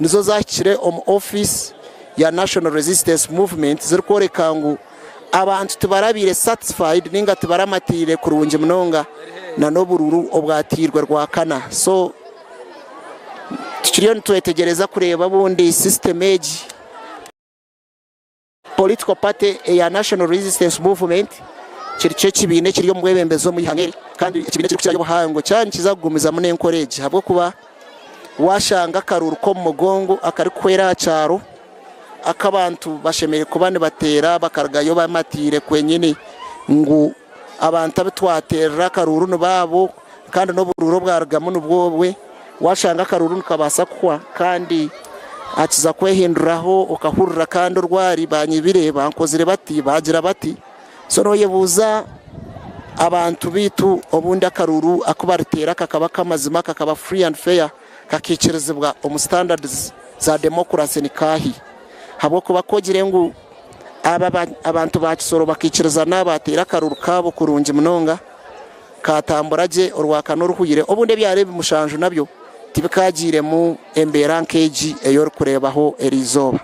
nizo zahikire omu ofiisi ya National Resistance Movement zirikworeka ngu abantu tibarabaire satisfied ninga tibaramatiire kurungi munonga nana oburuuru obwatiirwe Rwakana. So tukiriyo nitwetegyereza kureeba obundi system egi. Political party eya National Resistance Movement kiri kyo ekibiina ekiri omu bwebembezi omu ihanga eri kandi ekibiina ekirikukirayo obuhango kyaba nikiza kugumizamu n'enkora egi ahabw'okuba washanga akaruuru k'omu mugongo akarikuhwera aha kyaro aku abantu bashemereire kuba nibateera bakarugayo bamatiire kwenyini ngu abantu abu twateerera akaruuru nibaabo kandi n'oburuuru obwarugamu nibwo obwe. Waashanga akaruuru nikabaasa kuhwa kandi hakiza kwehinduraho okahurira kandi orwari banyibire, bankozire bati, baagira bati. So nooyebuuza abantu baitu obundi akaruuru aku bariteera kakaba ak'amazima, kakaba free and fair, kakaikirizibwa omu standards za democracy nikaahi? Ahabw'okuba ku ogire ngu aba abantu ba Kisoro bakaikirizana baateera akaruuru kaabo kurungi munonga, Kaatambura gye orwakana oruhwire, obundi ebyaro ebi mushanju nabyo tibikaagiiremu embeera nk'egi ei orikureebaho eriizooba.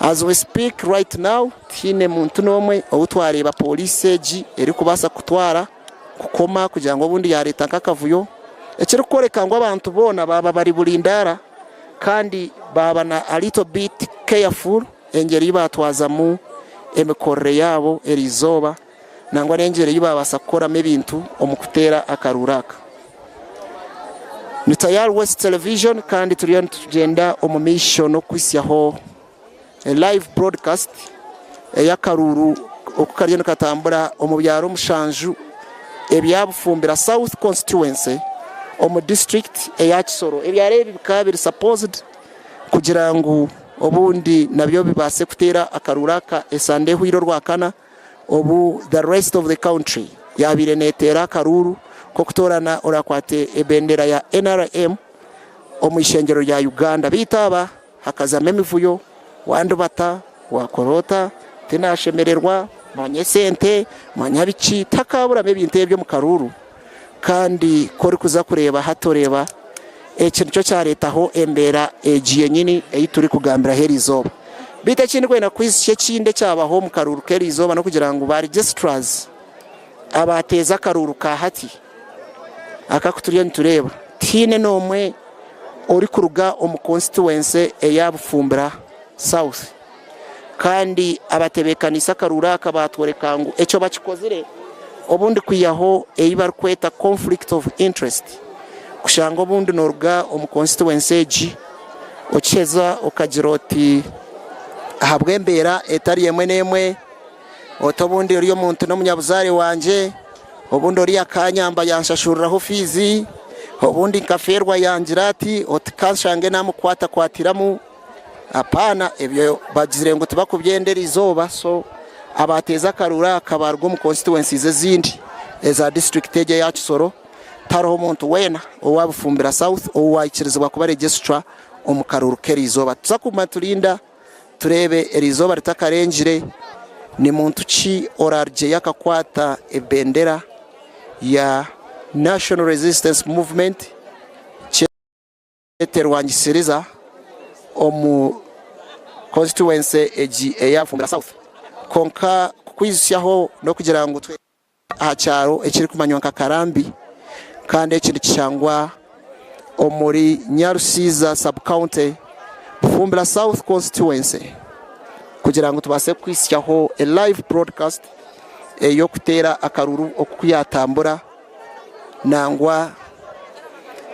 As we speak right now, tihaine muntu n'omwe ou twareeba pooriisi egi erikubaasa kutwara kukoma kugira ngu obundi yaareeta nk'akavuyo, ekirikworeka ngu abantu boona baaba bari burindaara kandi baaba na a little bit careful engyeri ei baatwazamu emikorere yaabo eriizooba. nangwa n'engyeri ei baabaasa kukoramu ebintu omu kuteera akaruuru aka. Ni Tayari West Television kandi turiyo nitugyenda omu maisho n'okuhitsyaho live broadcast ey'akaruuru oku kariyo nikatambura omu byaro mushanju ebya Bufumbira South constituency omu disiturikiti eya Kisoro. Ebyaro ebi bikaba biri supposed kugira ngu obundi nabyo bibaase kuteera akaruuru aka esande ehweire orwakana obu the rest of the country yaabaire neeteera akaruuru k'okutoorana oraakwate ebendera ya nrm omu ishengyero rya Uganda. Beitu aba hakazamu emivuyo, wandibata, wakora ota, tinashemererwa, manya esente, manya biki, tihakaburamu ebintu ebyo omu karuuru. Kandi ku orikuza kureeba hati oreeba eki nikyo kyareetaho embeera egi yenyini ei turikugambiraho eriizooba. Beitu eki ndikwenda kukwijutsya ekindi ekyabaho omu karuuru k'eriizooba n'okugira ngu ba registrars abaateeza akaruuru ka hati aka aku turiyo nitureeba tihaine n'omwe orikuruga omu constituency eya Bufumbira South. Kandi abatebeekaniise akaruuru aka baatworeka ngu ekyo bakikozire obundi kwihaho ei barikweta conflict of interest kushanga obundi nooruga omu constituency egi okiheza okagira oti ahabw'embeera etari emwe n'emwe oti obundi ori omuntu n'omunyabuzaare wangye obundi oriya akanyamba yanshashuriraho fiizi obundi nkafeerwa yangira ati oti kanshange naamukwatakwatiramu. Apaana, ebyo bagizire ngu tibakubyenda eriizooba so abateeza akaruuru aka baaruga omu constituencies ezindi eza district egi eya Kisoro tihariho omuntu weena owa Bufumbira South owaikirizibwa kuba registrar omu karuuru k'eriizooba. Tuza kuguma niturinda tureebe eriizooba ritakarengire ni muntu ki oraarugyeyo akakwata ebendera ya National Resistance Movement. Terwangisiriza omu constituency egi eya Bufumbira South kwonka kukwizusyaho n'okugira ngu twe aha kyaro ekirikumanywa nka Karambi kandi eki nikishangwa omuri Nyarusiza sub-county Bufumbira South constituency kugira ngu tubaase kukwitsyaho a live broadcast ey'okuteera akaruru oku kuyatambura. Nangwa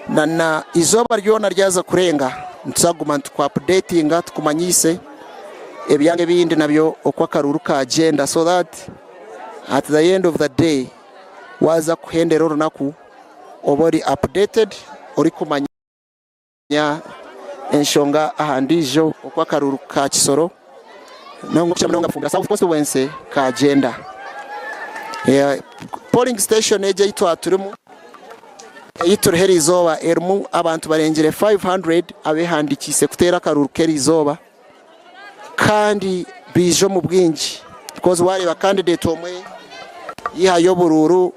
na na izooba ryona ryaza kurenga nituza kuguma nitukuapudetinga tukumanyiise ebyanga ebindi nabyo oku akaruuru kagyenda so that at the end of the day waaza kuhendera orunaku obe ori updated orikumanya enshonga aha ndiijo oku akaruuru ka Kisoro nangwa munonga Bufumbira South constituency kagyenda. Polling station egi ei twaba turimu ei turiho eriizooba erimu abantu barengire 500 abehandikiise kuteera akaruuru k'eriizooba kandi baija omu bwingi because waareeba candidate omwe yaihayo oburuuru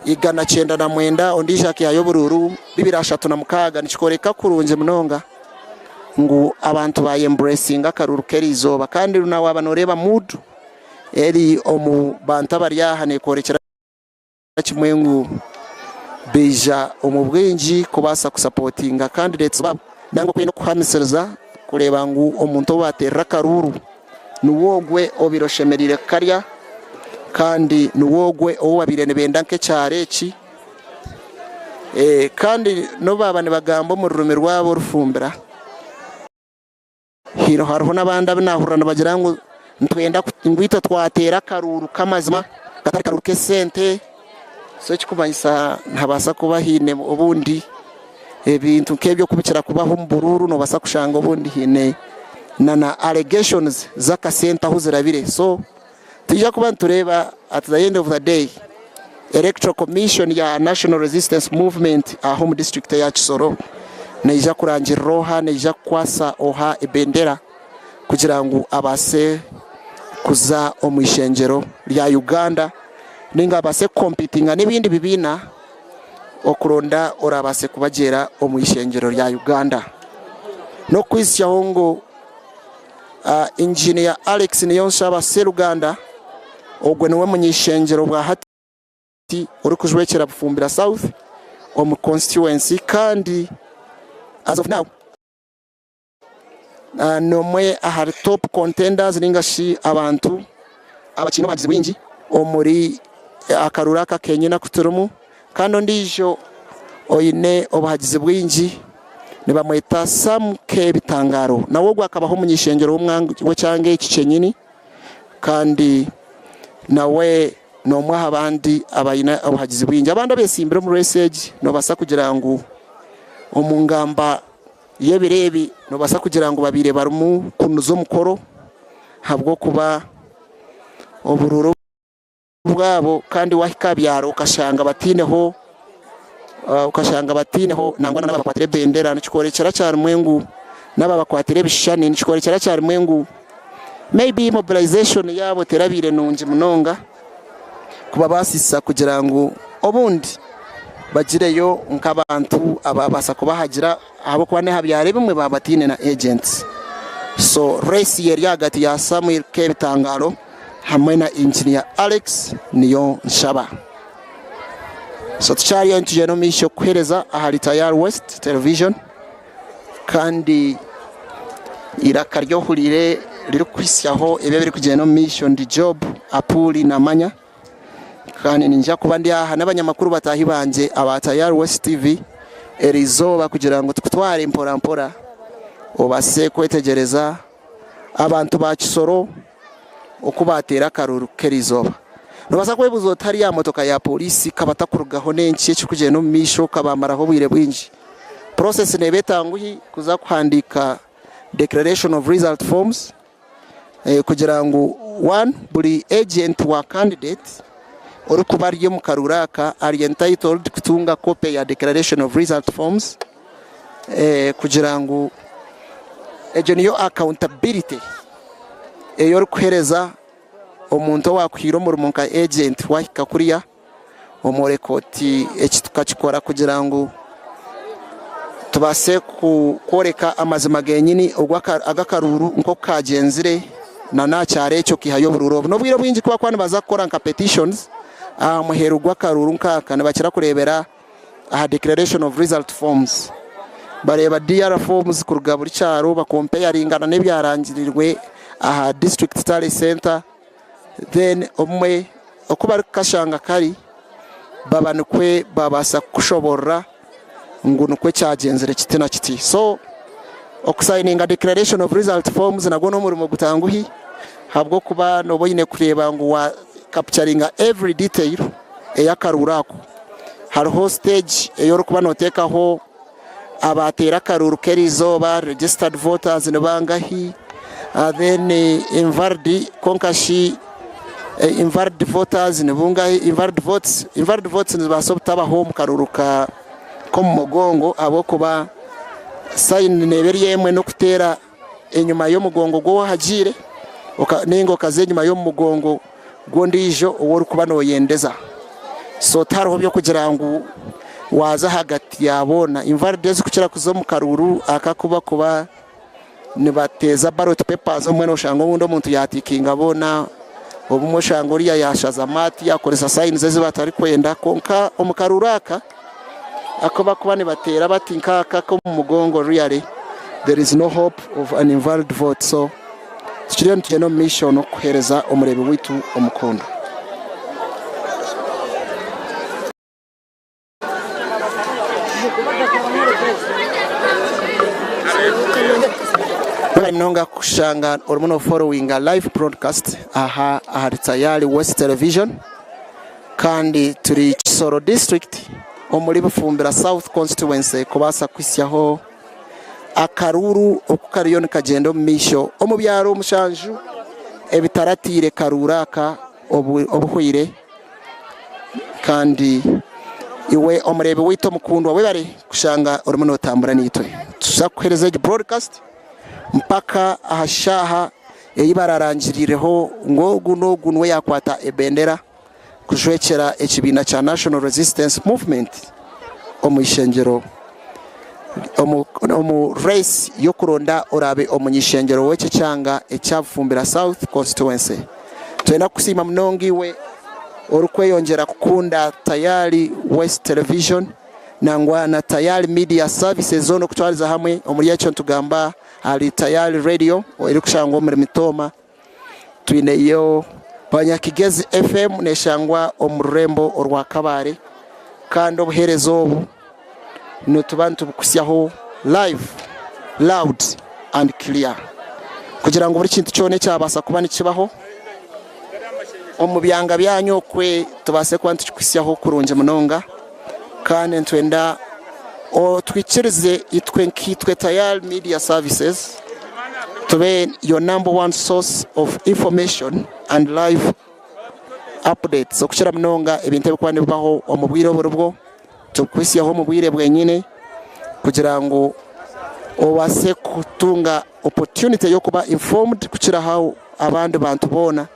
199 ondiijo akaihayo oburuuru 236 nikyoreka kurungi munonga ngu abantu bayemburesinga akaruuru k'eriizooba kandi na waaba nooreeba muudu eri omu bantu abari aha neekworekyera kimwe ngu baija omu bwingi kubaasa kusapotinga candidates baabo nangwa okwenda okuhamisiriza kureeba ngu omuntu ou baateerera akaruuru niwe ogwe obaire oshemereire kukarya kandi niwe ogwe ou babaire nibenda nk'ekyaro eki. Kandi n'obu baaba nibagamba omu rurimi rwabo orufumbira, Haine hariho n'abandi abu naahurira nibagira ngu nitwenda ngu itwe twateera akaruuru k'amazima katari karuuru k'esente. So ekirikumanyisa nihabaasa kuba haine obundi ebintu nk'ebyo ku bikira kubaho omu buruuru noobaasa kushanga obundi haine na na allegations z'akasente ahu zirabire. So twija kuba nitureeba at the end of the day Electoral Commission ya National Resistance Movement aha omu disiturikiti eya Kisoro neija kurangirira oha, neija kukwasa oha ebendera kugira ngu abaase kuza omu ishengyero rya Uganda ninga abaase kukompitinga n'ebindi bibiina okuronda orabaase kubagyera omu ishengyero rya Uganda. N'okukwizusyaho ngu Engineer Alex Niyonshaba Sseruganda ogwe niwe muny'ishengyero bwa hati orikujwekyera Bufumbira South omu constituency kandi as of now n'omwe ahari top contenders ninga shi abantu abakiine obuhagizi bwingi omuri akaruuru aka kenyine aku turimu. Kandi ondiijo oine obuhagizi bwingi nibamweta Sam K. Bitangaro. Nawe ogwo akabaho omuny'eishengyero w'ekyanga eki kyenyini kandi nawe N'omwe aha bandi abaine obuhagizi bwingi. Abandi abetsimbire omu reesi egi nobaasa kugira ngu omu ngamba y'ebiro ebi nobaasa kugira ngu babaire barimu kunuza omukoro ahabw'okuba oburuuru bwabo kandi wahika aha byaro okashanga bataineho okashanga bataineho nangwa n'ababakwatira ebendera nikikworekyera kyarimwe ngu n'ababakwatira ebishushani nikikworekyera kyarimwe ngu Maybe mobilization yaabo terabaire nungi munonga kubabaasisa kugira ngu obundi bagireyo nk'abantu ababaasa kubahagira ahabw'okuba n'aha byaro ebimwe baaba bataine na agents. So race eri ahagati ya Samuel Kebitangaro hamwe na Engineer Alex Niyonshaba. So tukyariyo nitugyenda omu maisho kuheereza ahari Tayari West Television. Kandi eiraka ry'ohuriire ririkuhitsyaho ebi ebirikugyenda omu maisho ndi Job Apuuli Namanya kandi niinyija kuba ndi aha n'abanyamakuru bataahi bangye aba Tayari West TV eriizooba kugira ngu tukutware mpora mpora obaase kwetegyereza abantu ba Kisoro oku baateera akaruuru k'eriizooba. Noobaasa kwebuuza oti hariya motoka ya pooriisi kabatakurugaho n'enki ekirikugyenda omu maisho kabamaraho obwire bwingi. Process neeba etanguhi kuza kuhandiika declaration of result forms kugira ngu one buri agent wa candidate orikuba ari omu karuuru aka ari entitled kutunga copy ya declaration of result forms kugira ngu egyo niyo accountability ei orikuheereza omuntu owaakuhaire omurimo nka agent waahika kuriya omworeka oti eki tukakikora kugira ngu tubaase kworeka amazima genyini ag'akaruuru nk'oku kaagyenzire nana aha kyaro ekyo okaihayo oburuuru obu. N'obwire obwingi ku barikuba nibaza kukora nka petitions aha muheru gw'akaruuru nk'aka nibakira kureebera aha declaration of result forms. Bareeba DR forms kuruga buri kyaro bakompeyaringa nana ebyarangirirwe aha district tally centre. Then obumwe oku barikukashanga kari baba nikwo babaasa kukushoborora ngu nikwo kyagyenzire kiti na kiti. So okusayininga declaration of result forms nagwo n'omurimo gutanguhi ahabw'okuba nooba oine kureeba ngu wa capturinga every detail ey'akaruuru ako. Hariho stage ei orikuba nooteekaho Abaateera akaruuru k'eriizooba, registered voters, ni bangahi? Then invalid kwonka shi invalid voters ni bungahi? Invalid votes, invalid votes nizibaasa obutabaho omu karuuru ka k'omu mugongo ahabw'okuba sayini neeba eri emwe n'okuteera enyima y'omugongo gw'owahagiire nainga okaza enyima y'omugongo gw'ondiijo ou orikuba nooyendeza. So tihariho by'okugira ngu waaza ahagati ya boona. Invalid ezirikukira kuza omu karuuru aka ku barikuba nibateeza ballot papers obumwe nooshanga obundi omuntu yaatiikinga boona, obumwe oshanga oriya yaashazamu ati yaakoresa signs ezi batarikwenda kwonka omu karuuru aka, aku barikuba nibateera bati nk'aka ak'omu mugongo really there is no hope of an invalid vote so tukiriyo nitugyenda omu maisho n'okuheereza omureebi waitu omukundwa. Webare munonga kushanga orimu noforowinga live broadcast aha ahari Tayari West Television. Kandi turi Kisoro district omuri Bufumbira South constituency kubaasa kuhitsyaho akaruuru oku kariyo nikagyenda omu maisho omu byaro mushanju ebitaratiire karuuru aka obuhweire kandi iwe omureebi waitu omukundwa webare kushanga orimu notambura naitwe. Nituza kukuheereza egi broadcast mpaka aha shaaha ei bararangirireho ngu ogu n'ogu niwe yaakwata ebendera kujwekyera ekibiina kya National Resistance Movement omu ishengyero omu reesi y'okuronda oraabe omuny'ishengyero w'eki ekyanga ekya Bufumbira South Constituency. Nitwenda kukusiima munonga iwe orikweyongyera kukunda Tayari West Television nangwa na Tayari Media Services zoona okutwariza hamwe omuri ekyo nitugamba ahari Tayari Radio erikushangwa omuri Mitooma. Twineyo Banyakigezi FM neshangwa omu rurembo orwa Kabale kandi obuheereza obu nituba nitubukuhitsyaho live, loud and clear kugira ngu buri kintu kyona ekyabaasa kuba nikibaho. omu byanga byanyu okwe tubaase kuba nitukikuhitsyaho kurungi munonga kandi nitwenda otwikirize itwe nkaitwe Tayari Media Services tube your number one source of information and live updates okukira munonga ebintu ebirikuba nibibaho omu bwire oburibwo Turikuhitsyaho omu bwire bwenyine kugira ngu obaase kutunga opportunity y'okuba informed kukiraho abandi bantu boona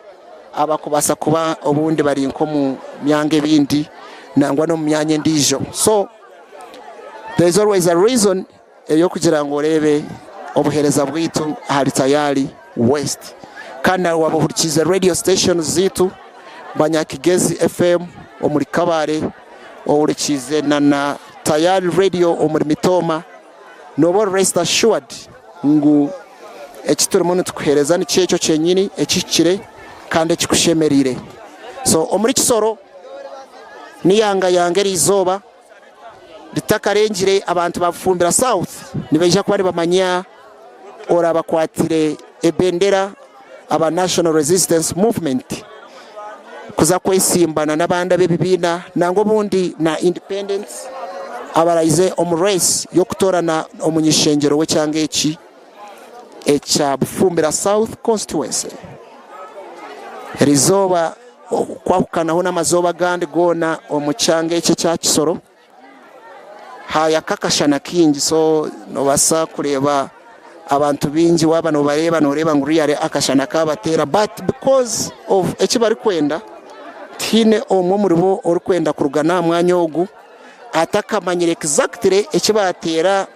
abakubaasa kuba obundi bari nk'omu myanga ebindi nangwa n'omu myanya endiijo. So there is always a reason ey'okugira ngu oreebe obuheereza bwaitu ahari Tayari West. Kandi nawe waaba ohurikiize radio stations zaitu, Banyakigezi FM omuri Kabale, ohurikiize na na Tayari Radio omuri Mitooma, nooba ori rest assured ngu eki turimu nitukuheereza nikyo ekyo kyenyini ekihikire kandi ekikushemereire. So omuri Kisoro ni yanga yanga eriizooba. Ritakarengire abantu ba Bufumbira South nibaija kuba nibamanya orabakwatire ebendera aba National Resistance Movement kuza kwesimbana n'abandi ab'ebibiina nangwa obundi na Independents abaraize omu race y'okutoorana omunyishengyero w'ekyanga eki ekya Bufumbira South Constituency. Erizooba Okwahukanaho n'amazooba agandi goona omu kyanga eki ekya Kisoro haayaka akashana kaingi so noobaasa kureeba abantu baingi waaba noobareeba nooreeba ngu really akashana kaabateera but because of eki barikwenda tihaine omwe omuribo orikwenda kuruga n'aha mwanya ogu atakamanyire exactly eki baateera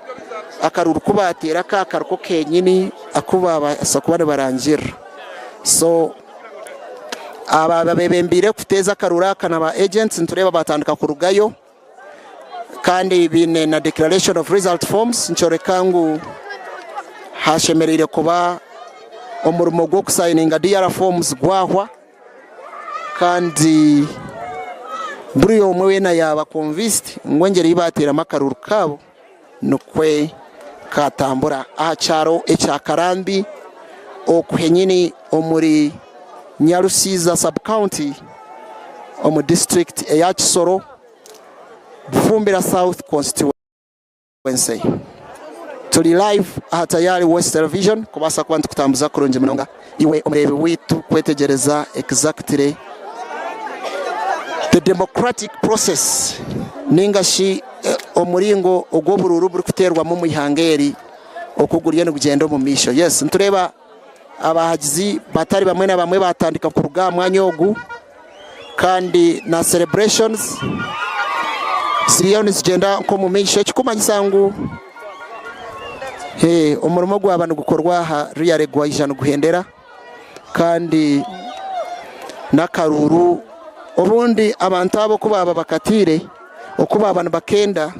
akaruru ku baateera ka kariko kenyini aku baabaasa kuba nibarangirira so Aba abebembeire kuteeza akaruru aka na ba agents nitureeba batandika kurugayo kandi baine na declaration of result forms nikyoreka ngu hashemereire kuba omurimo gw'okusayininga DR forms gwahwa kandi buri omwe weena yaaba convinced ngu engyeri ei baateeramu akaruru kaabo Nikwo kaatambura aha kyaro ekya Karambi oku henyini omuri Nyarusiza sub-county omu disiturikiti eya Kisoro, Bufumbira South constituency. Turi live aha Tayari West Television kubaasa kuba nitukutambuza kurungi munonga iwe omureebi waitu kwetegyereza exactly the democratic process ninga shi omuringo ogu oburuuru burikuteerwamu omu ihanga eri oku guriyo nigugyenda omu maisho. Yes, nitureeba abahagizi batari bamwe na bamwe baatandika kuruga aha mwanya ogu kandi na celebrations ziriyo nizigyenda nk'omu maisho ekirikumanyisa ngu omurimo gwaba nigukorwa aha really gwaija niguhendera. Kandi n'akaruuru obundi abantu abo ku baaba bakataire, oku baaba nibakenda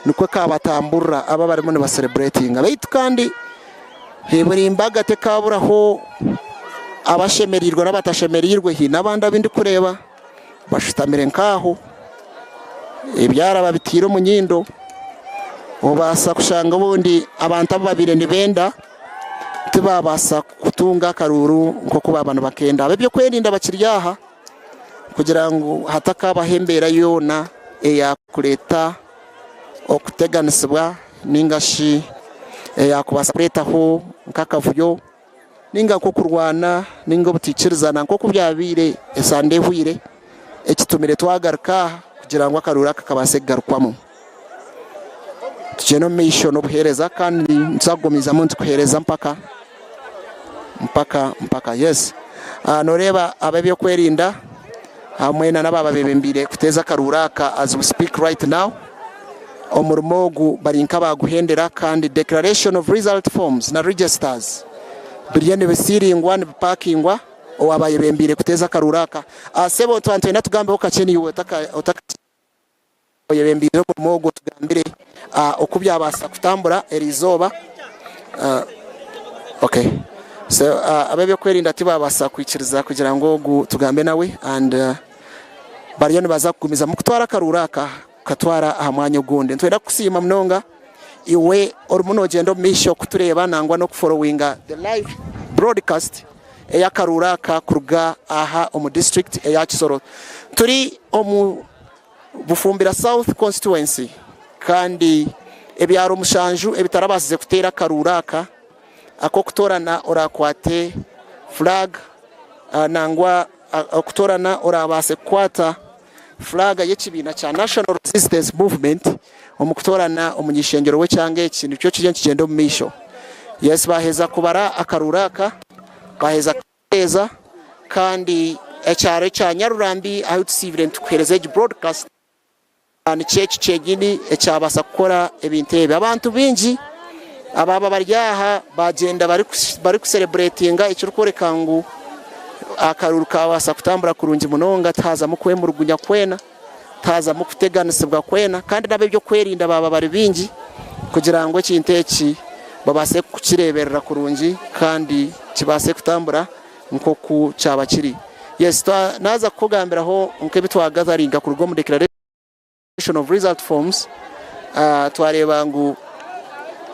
nikwo kaabatamburira abo abarimu nibasereburetinga. Beitu kandi buri mbaga tekaaburaho abashemereirwe n'abatashemereirwe. Haine abandi abu ndikureeba bashutamire nk'aho, ebyara babitaire omu nyindo, obaasa kushanga obundi abantu abu babaire nibenda tibaabaasa kutunga akaruuru nk'oku baaba nibakenda. Ab'eby'okwerinda bakiri aha kugira ngu hatakaabaho embeera yoona eyaakureeta okuteganisibwa nainga shi eyaakubaasa kureetaho nk'akavuyo nainga nk'okurwana nainga obutaikirizana nk'oku byabaire esande ehweire ekitumire twagaruka aha kugira ngu akaruuru aka kabaase kugarukwamu. Tugyende omu maisho n'obuheereza kandi nituza kugumizamu nitukuheereza mpaka mpaka mpaka. Yes. Ah, nooreeba ab'ebyokwerinda hamwe na n'abaaba beebembeire kuteeza akaruuru aka as we speak right now. Omurimo ogu bari nk'abaaguhendera kandi declaration of result forms na registers biriyo nibisiiringwa nibipakingwa owaaba ayebembeire kuteeza akaruuru aka. Ah, sebo twaba nitwenda tugambeho kakye naiwe otaka otaka Oyebembeire omurimo ogwo otugambire oku byabaasa kutambura eriizooba. Okay. So ab'ebyokwerinda tibabaasa kwikiriza kugira ngu ogu tugambe nawe and bariyo nibaza kugumizamu kutwara akaruuru aka kukatwara aha mwanya ogundi. Nitwenda kukusiima munonga iwe orimu nogyenda omu maisho kutureeba nangwa n'okuforowinga the live broadcast. ey'akaruuru aka kuruga aha omu disiturikiti eya Kisoro. Turi omu Bufumbira South constituency kandi ebyaro mushanju ebitarabaasize kuteera akaruuru aka ak'okutoorana oraakwate flag nangwa okutoorana oraabaase kukwata flag y'ekibiina kya National Resistance Movement omu kutoorana omuny'ishengyero w'ekyanga eki nikyo kiriyo nikigyenda omu maisho. Yes baaheza kubara akaruuru aka baaheza kukateeza kandi ekyaro ekya Nyarurambi ahu tusiibire nitukuheereza egi broadcast nikyo eki kyenyini ekyabaasa kukora ebintu ebi. Abantu baingi abaaba bari aha baagyenda barikusereburetinga ekirikworeka ngu akaruuru kaabaasa kutambura kurungi munonga tihaazamu kwemurugunya kwena. Tihazamu kuteganisibwa kwena kandi n'ab'eby'okwerinda baaba bari baingi kugira ngu ekintu eki babaase kukireeberera kurungi kandi kibaase kutambura nk'oku kyaba kiri. Yes, naaza kukugambiraho nk'ebi twagatheringa kuruga omu declaration of result forms, twareeba ngu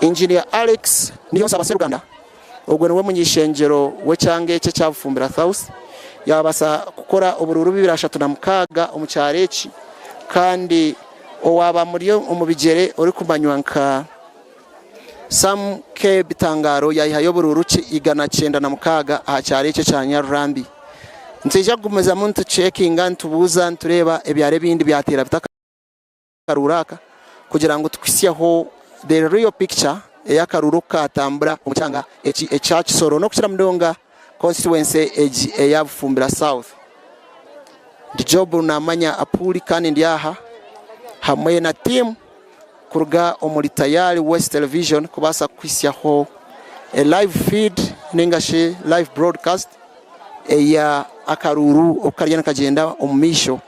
Engineer Alex Niyonsaba Sseruganda, Ogwo niwe muny'ishengyero w'ekyanga eki ekya Bufumbira South. Yaabaasa kukora oburuuru 236 omu kyaro eki kandi owaaba amuri omu bigyere orikumanywa nka Sam K. Bitangaro yaihayo oburuuru 196 aha kyaro eki ekya Nyarurambi. Nitwija kugumizamu nitucekinga nitubuuza nitureeba ebyaro ebindi byateera bita akaruuru aka kugira ngu tukuhitsyeho the real picture ey'akaruuru oku kaatambura omu kyanga eki ekya Kisoro n'okukira munonga constituency egi eya Bufumbira South. Ndi Job Namanya Apuuli kandi ndi aha hamwe na team kuruga omuri Tayari West Television kubaasa kukuhitsyaho a live feed ninga shi live broadcast eya akaruuru oku kariyo nikagyenda omu maisho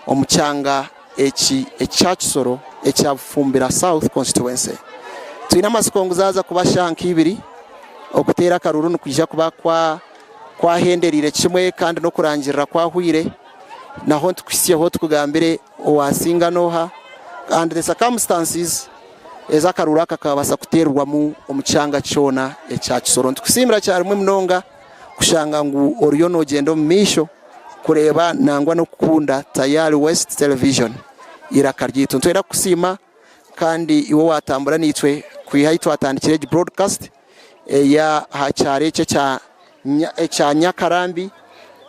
omu kyanga eki ekya Kisoro ekya Bufumbira South constituency. Twine amatsiko ngu zaaza kuba shaaha nka ibiri, okuteera akaruuru nikwija kuba kwahendereire kimwe kandi n'okurangirira kwahweire. Naho nitukuhitsyeho tukugambire owaasinga n'oha and the circumstances ez'akaruuru aka kabaasa kuteerwamu omu kyanga kyona ekya Kisoro. Nitukusiimira kyarimwe munonga kushanga ngu oriyo noogyenda omu maisho kureeba nangwa n'okukunda Tayari West Television eiraka ryaitu. Nitwenda kukusiima kandi iwe owaatambura naitwe kwiha ahu twatandikire egi broadcast eya aha kyaro eki ekya Nyakarambi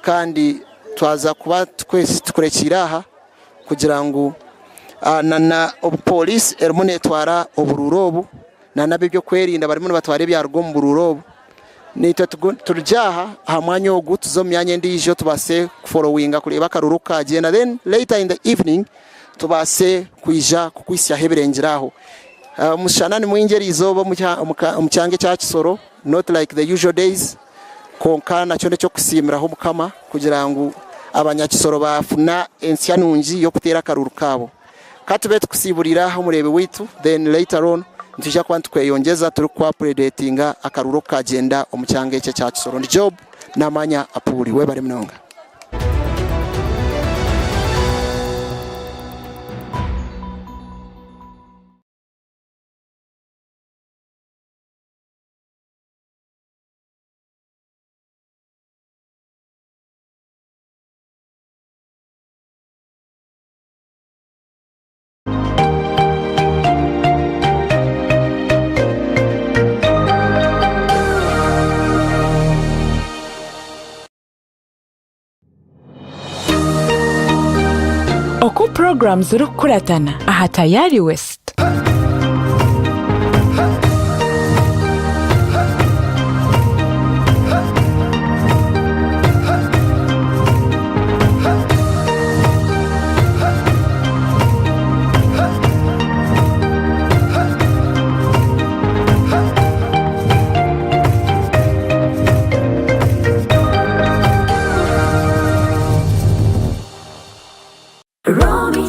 kandi twaza kuba tukurekiire aha kugira ngu na obu pooriisi erimu neetwara oburuuru obu na n'ab'ebyokwerinda barimu nibatwara ebyaruga omu buruuru obu. Naitwe turugye aha aha mwanya ogu tuze omu myanya endiijo tubaase kuforowinga kureeba akaruru oku kaagyenda then later in the evening tubaase kwija kukuhitsyaho ebirengire aho. Omushana ni mwingi eriizooba omu kyanga ekya Kisoro not like the usual days kwonka nakyo n'eky'okusiimiraho Mukama kugira ngu abanyakisoro baafuna ensya nungi y'okuteera akaruru kaabo. Ka tube tukusiiburiire aha omureebi waitu then later on nitwija kuba nitukweyongyeza turikuku updatinga akaruru oku kagyenda omu kyanga eki ekya Kisoro. Ndi Job Namanya Apuuli. Webare munonga. Oku puroguramu zirikukuratana aha Tayari West.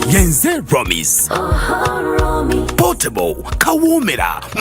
Yenze Romis. Portable, kawoomera.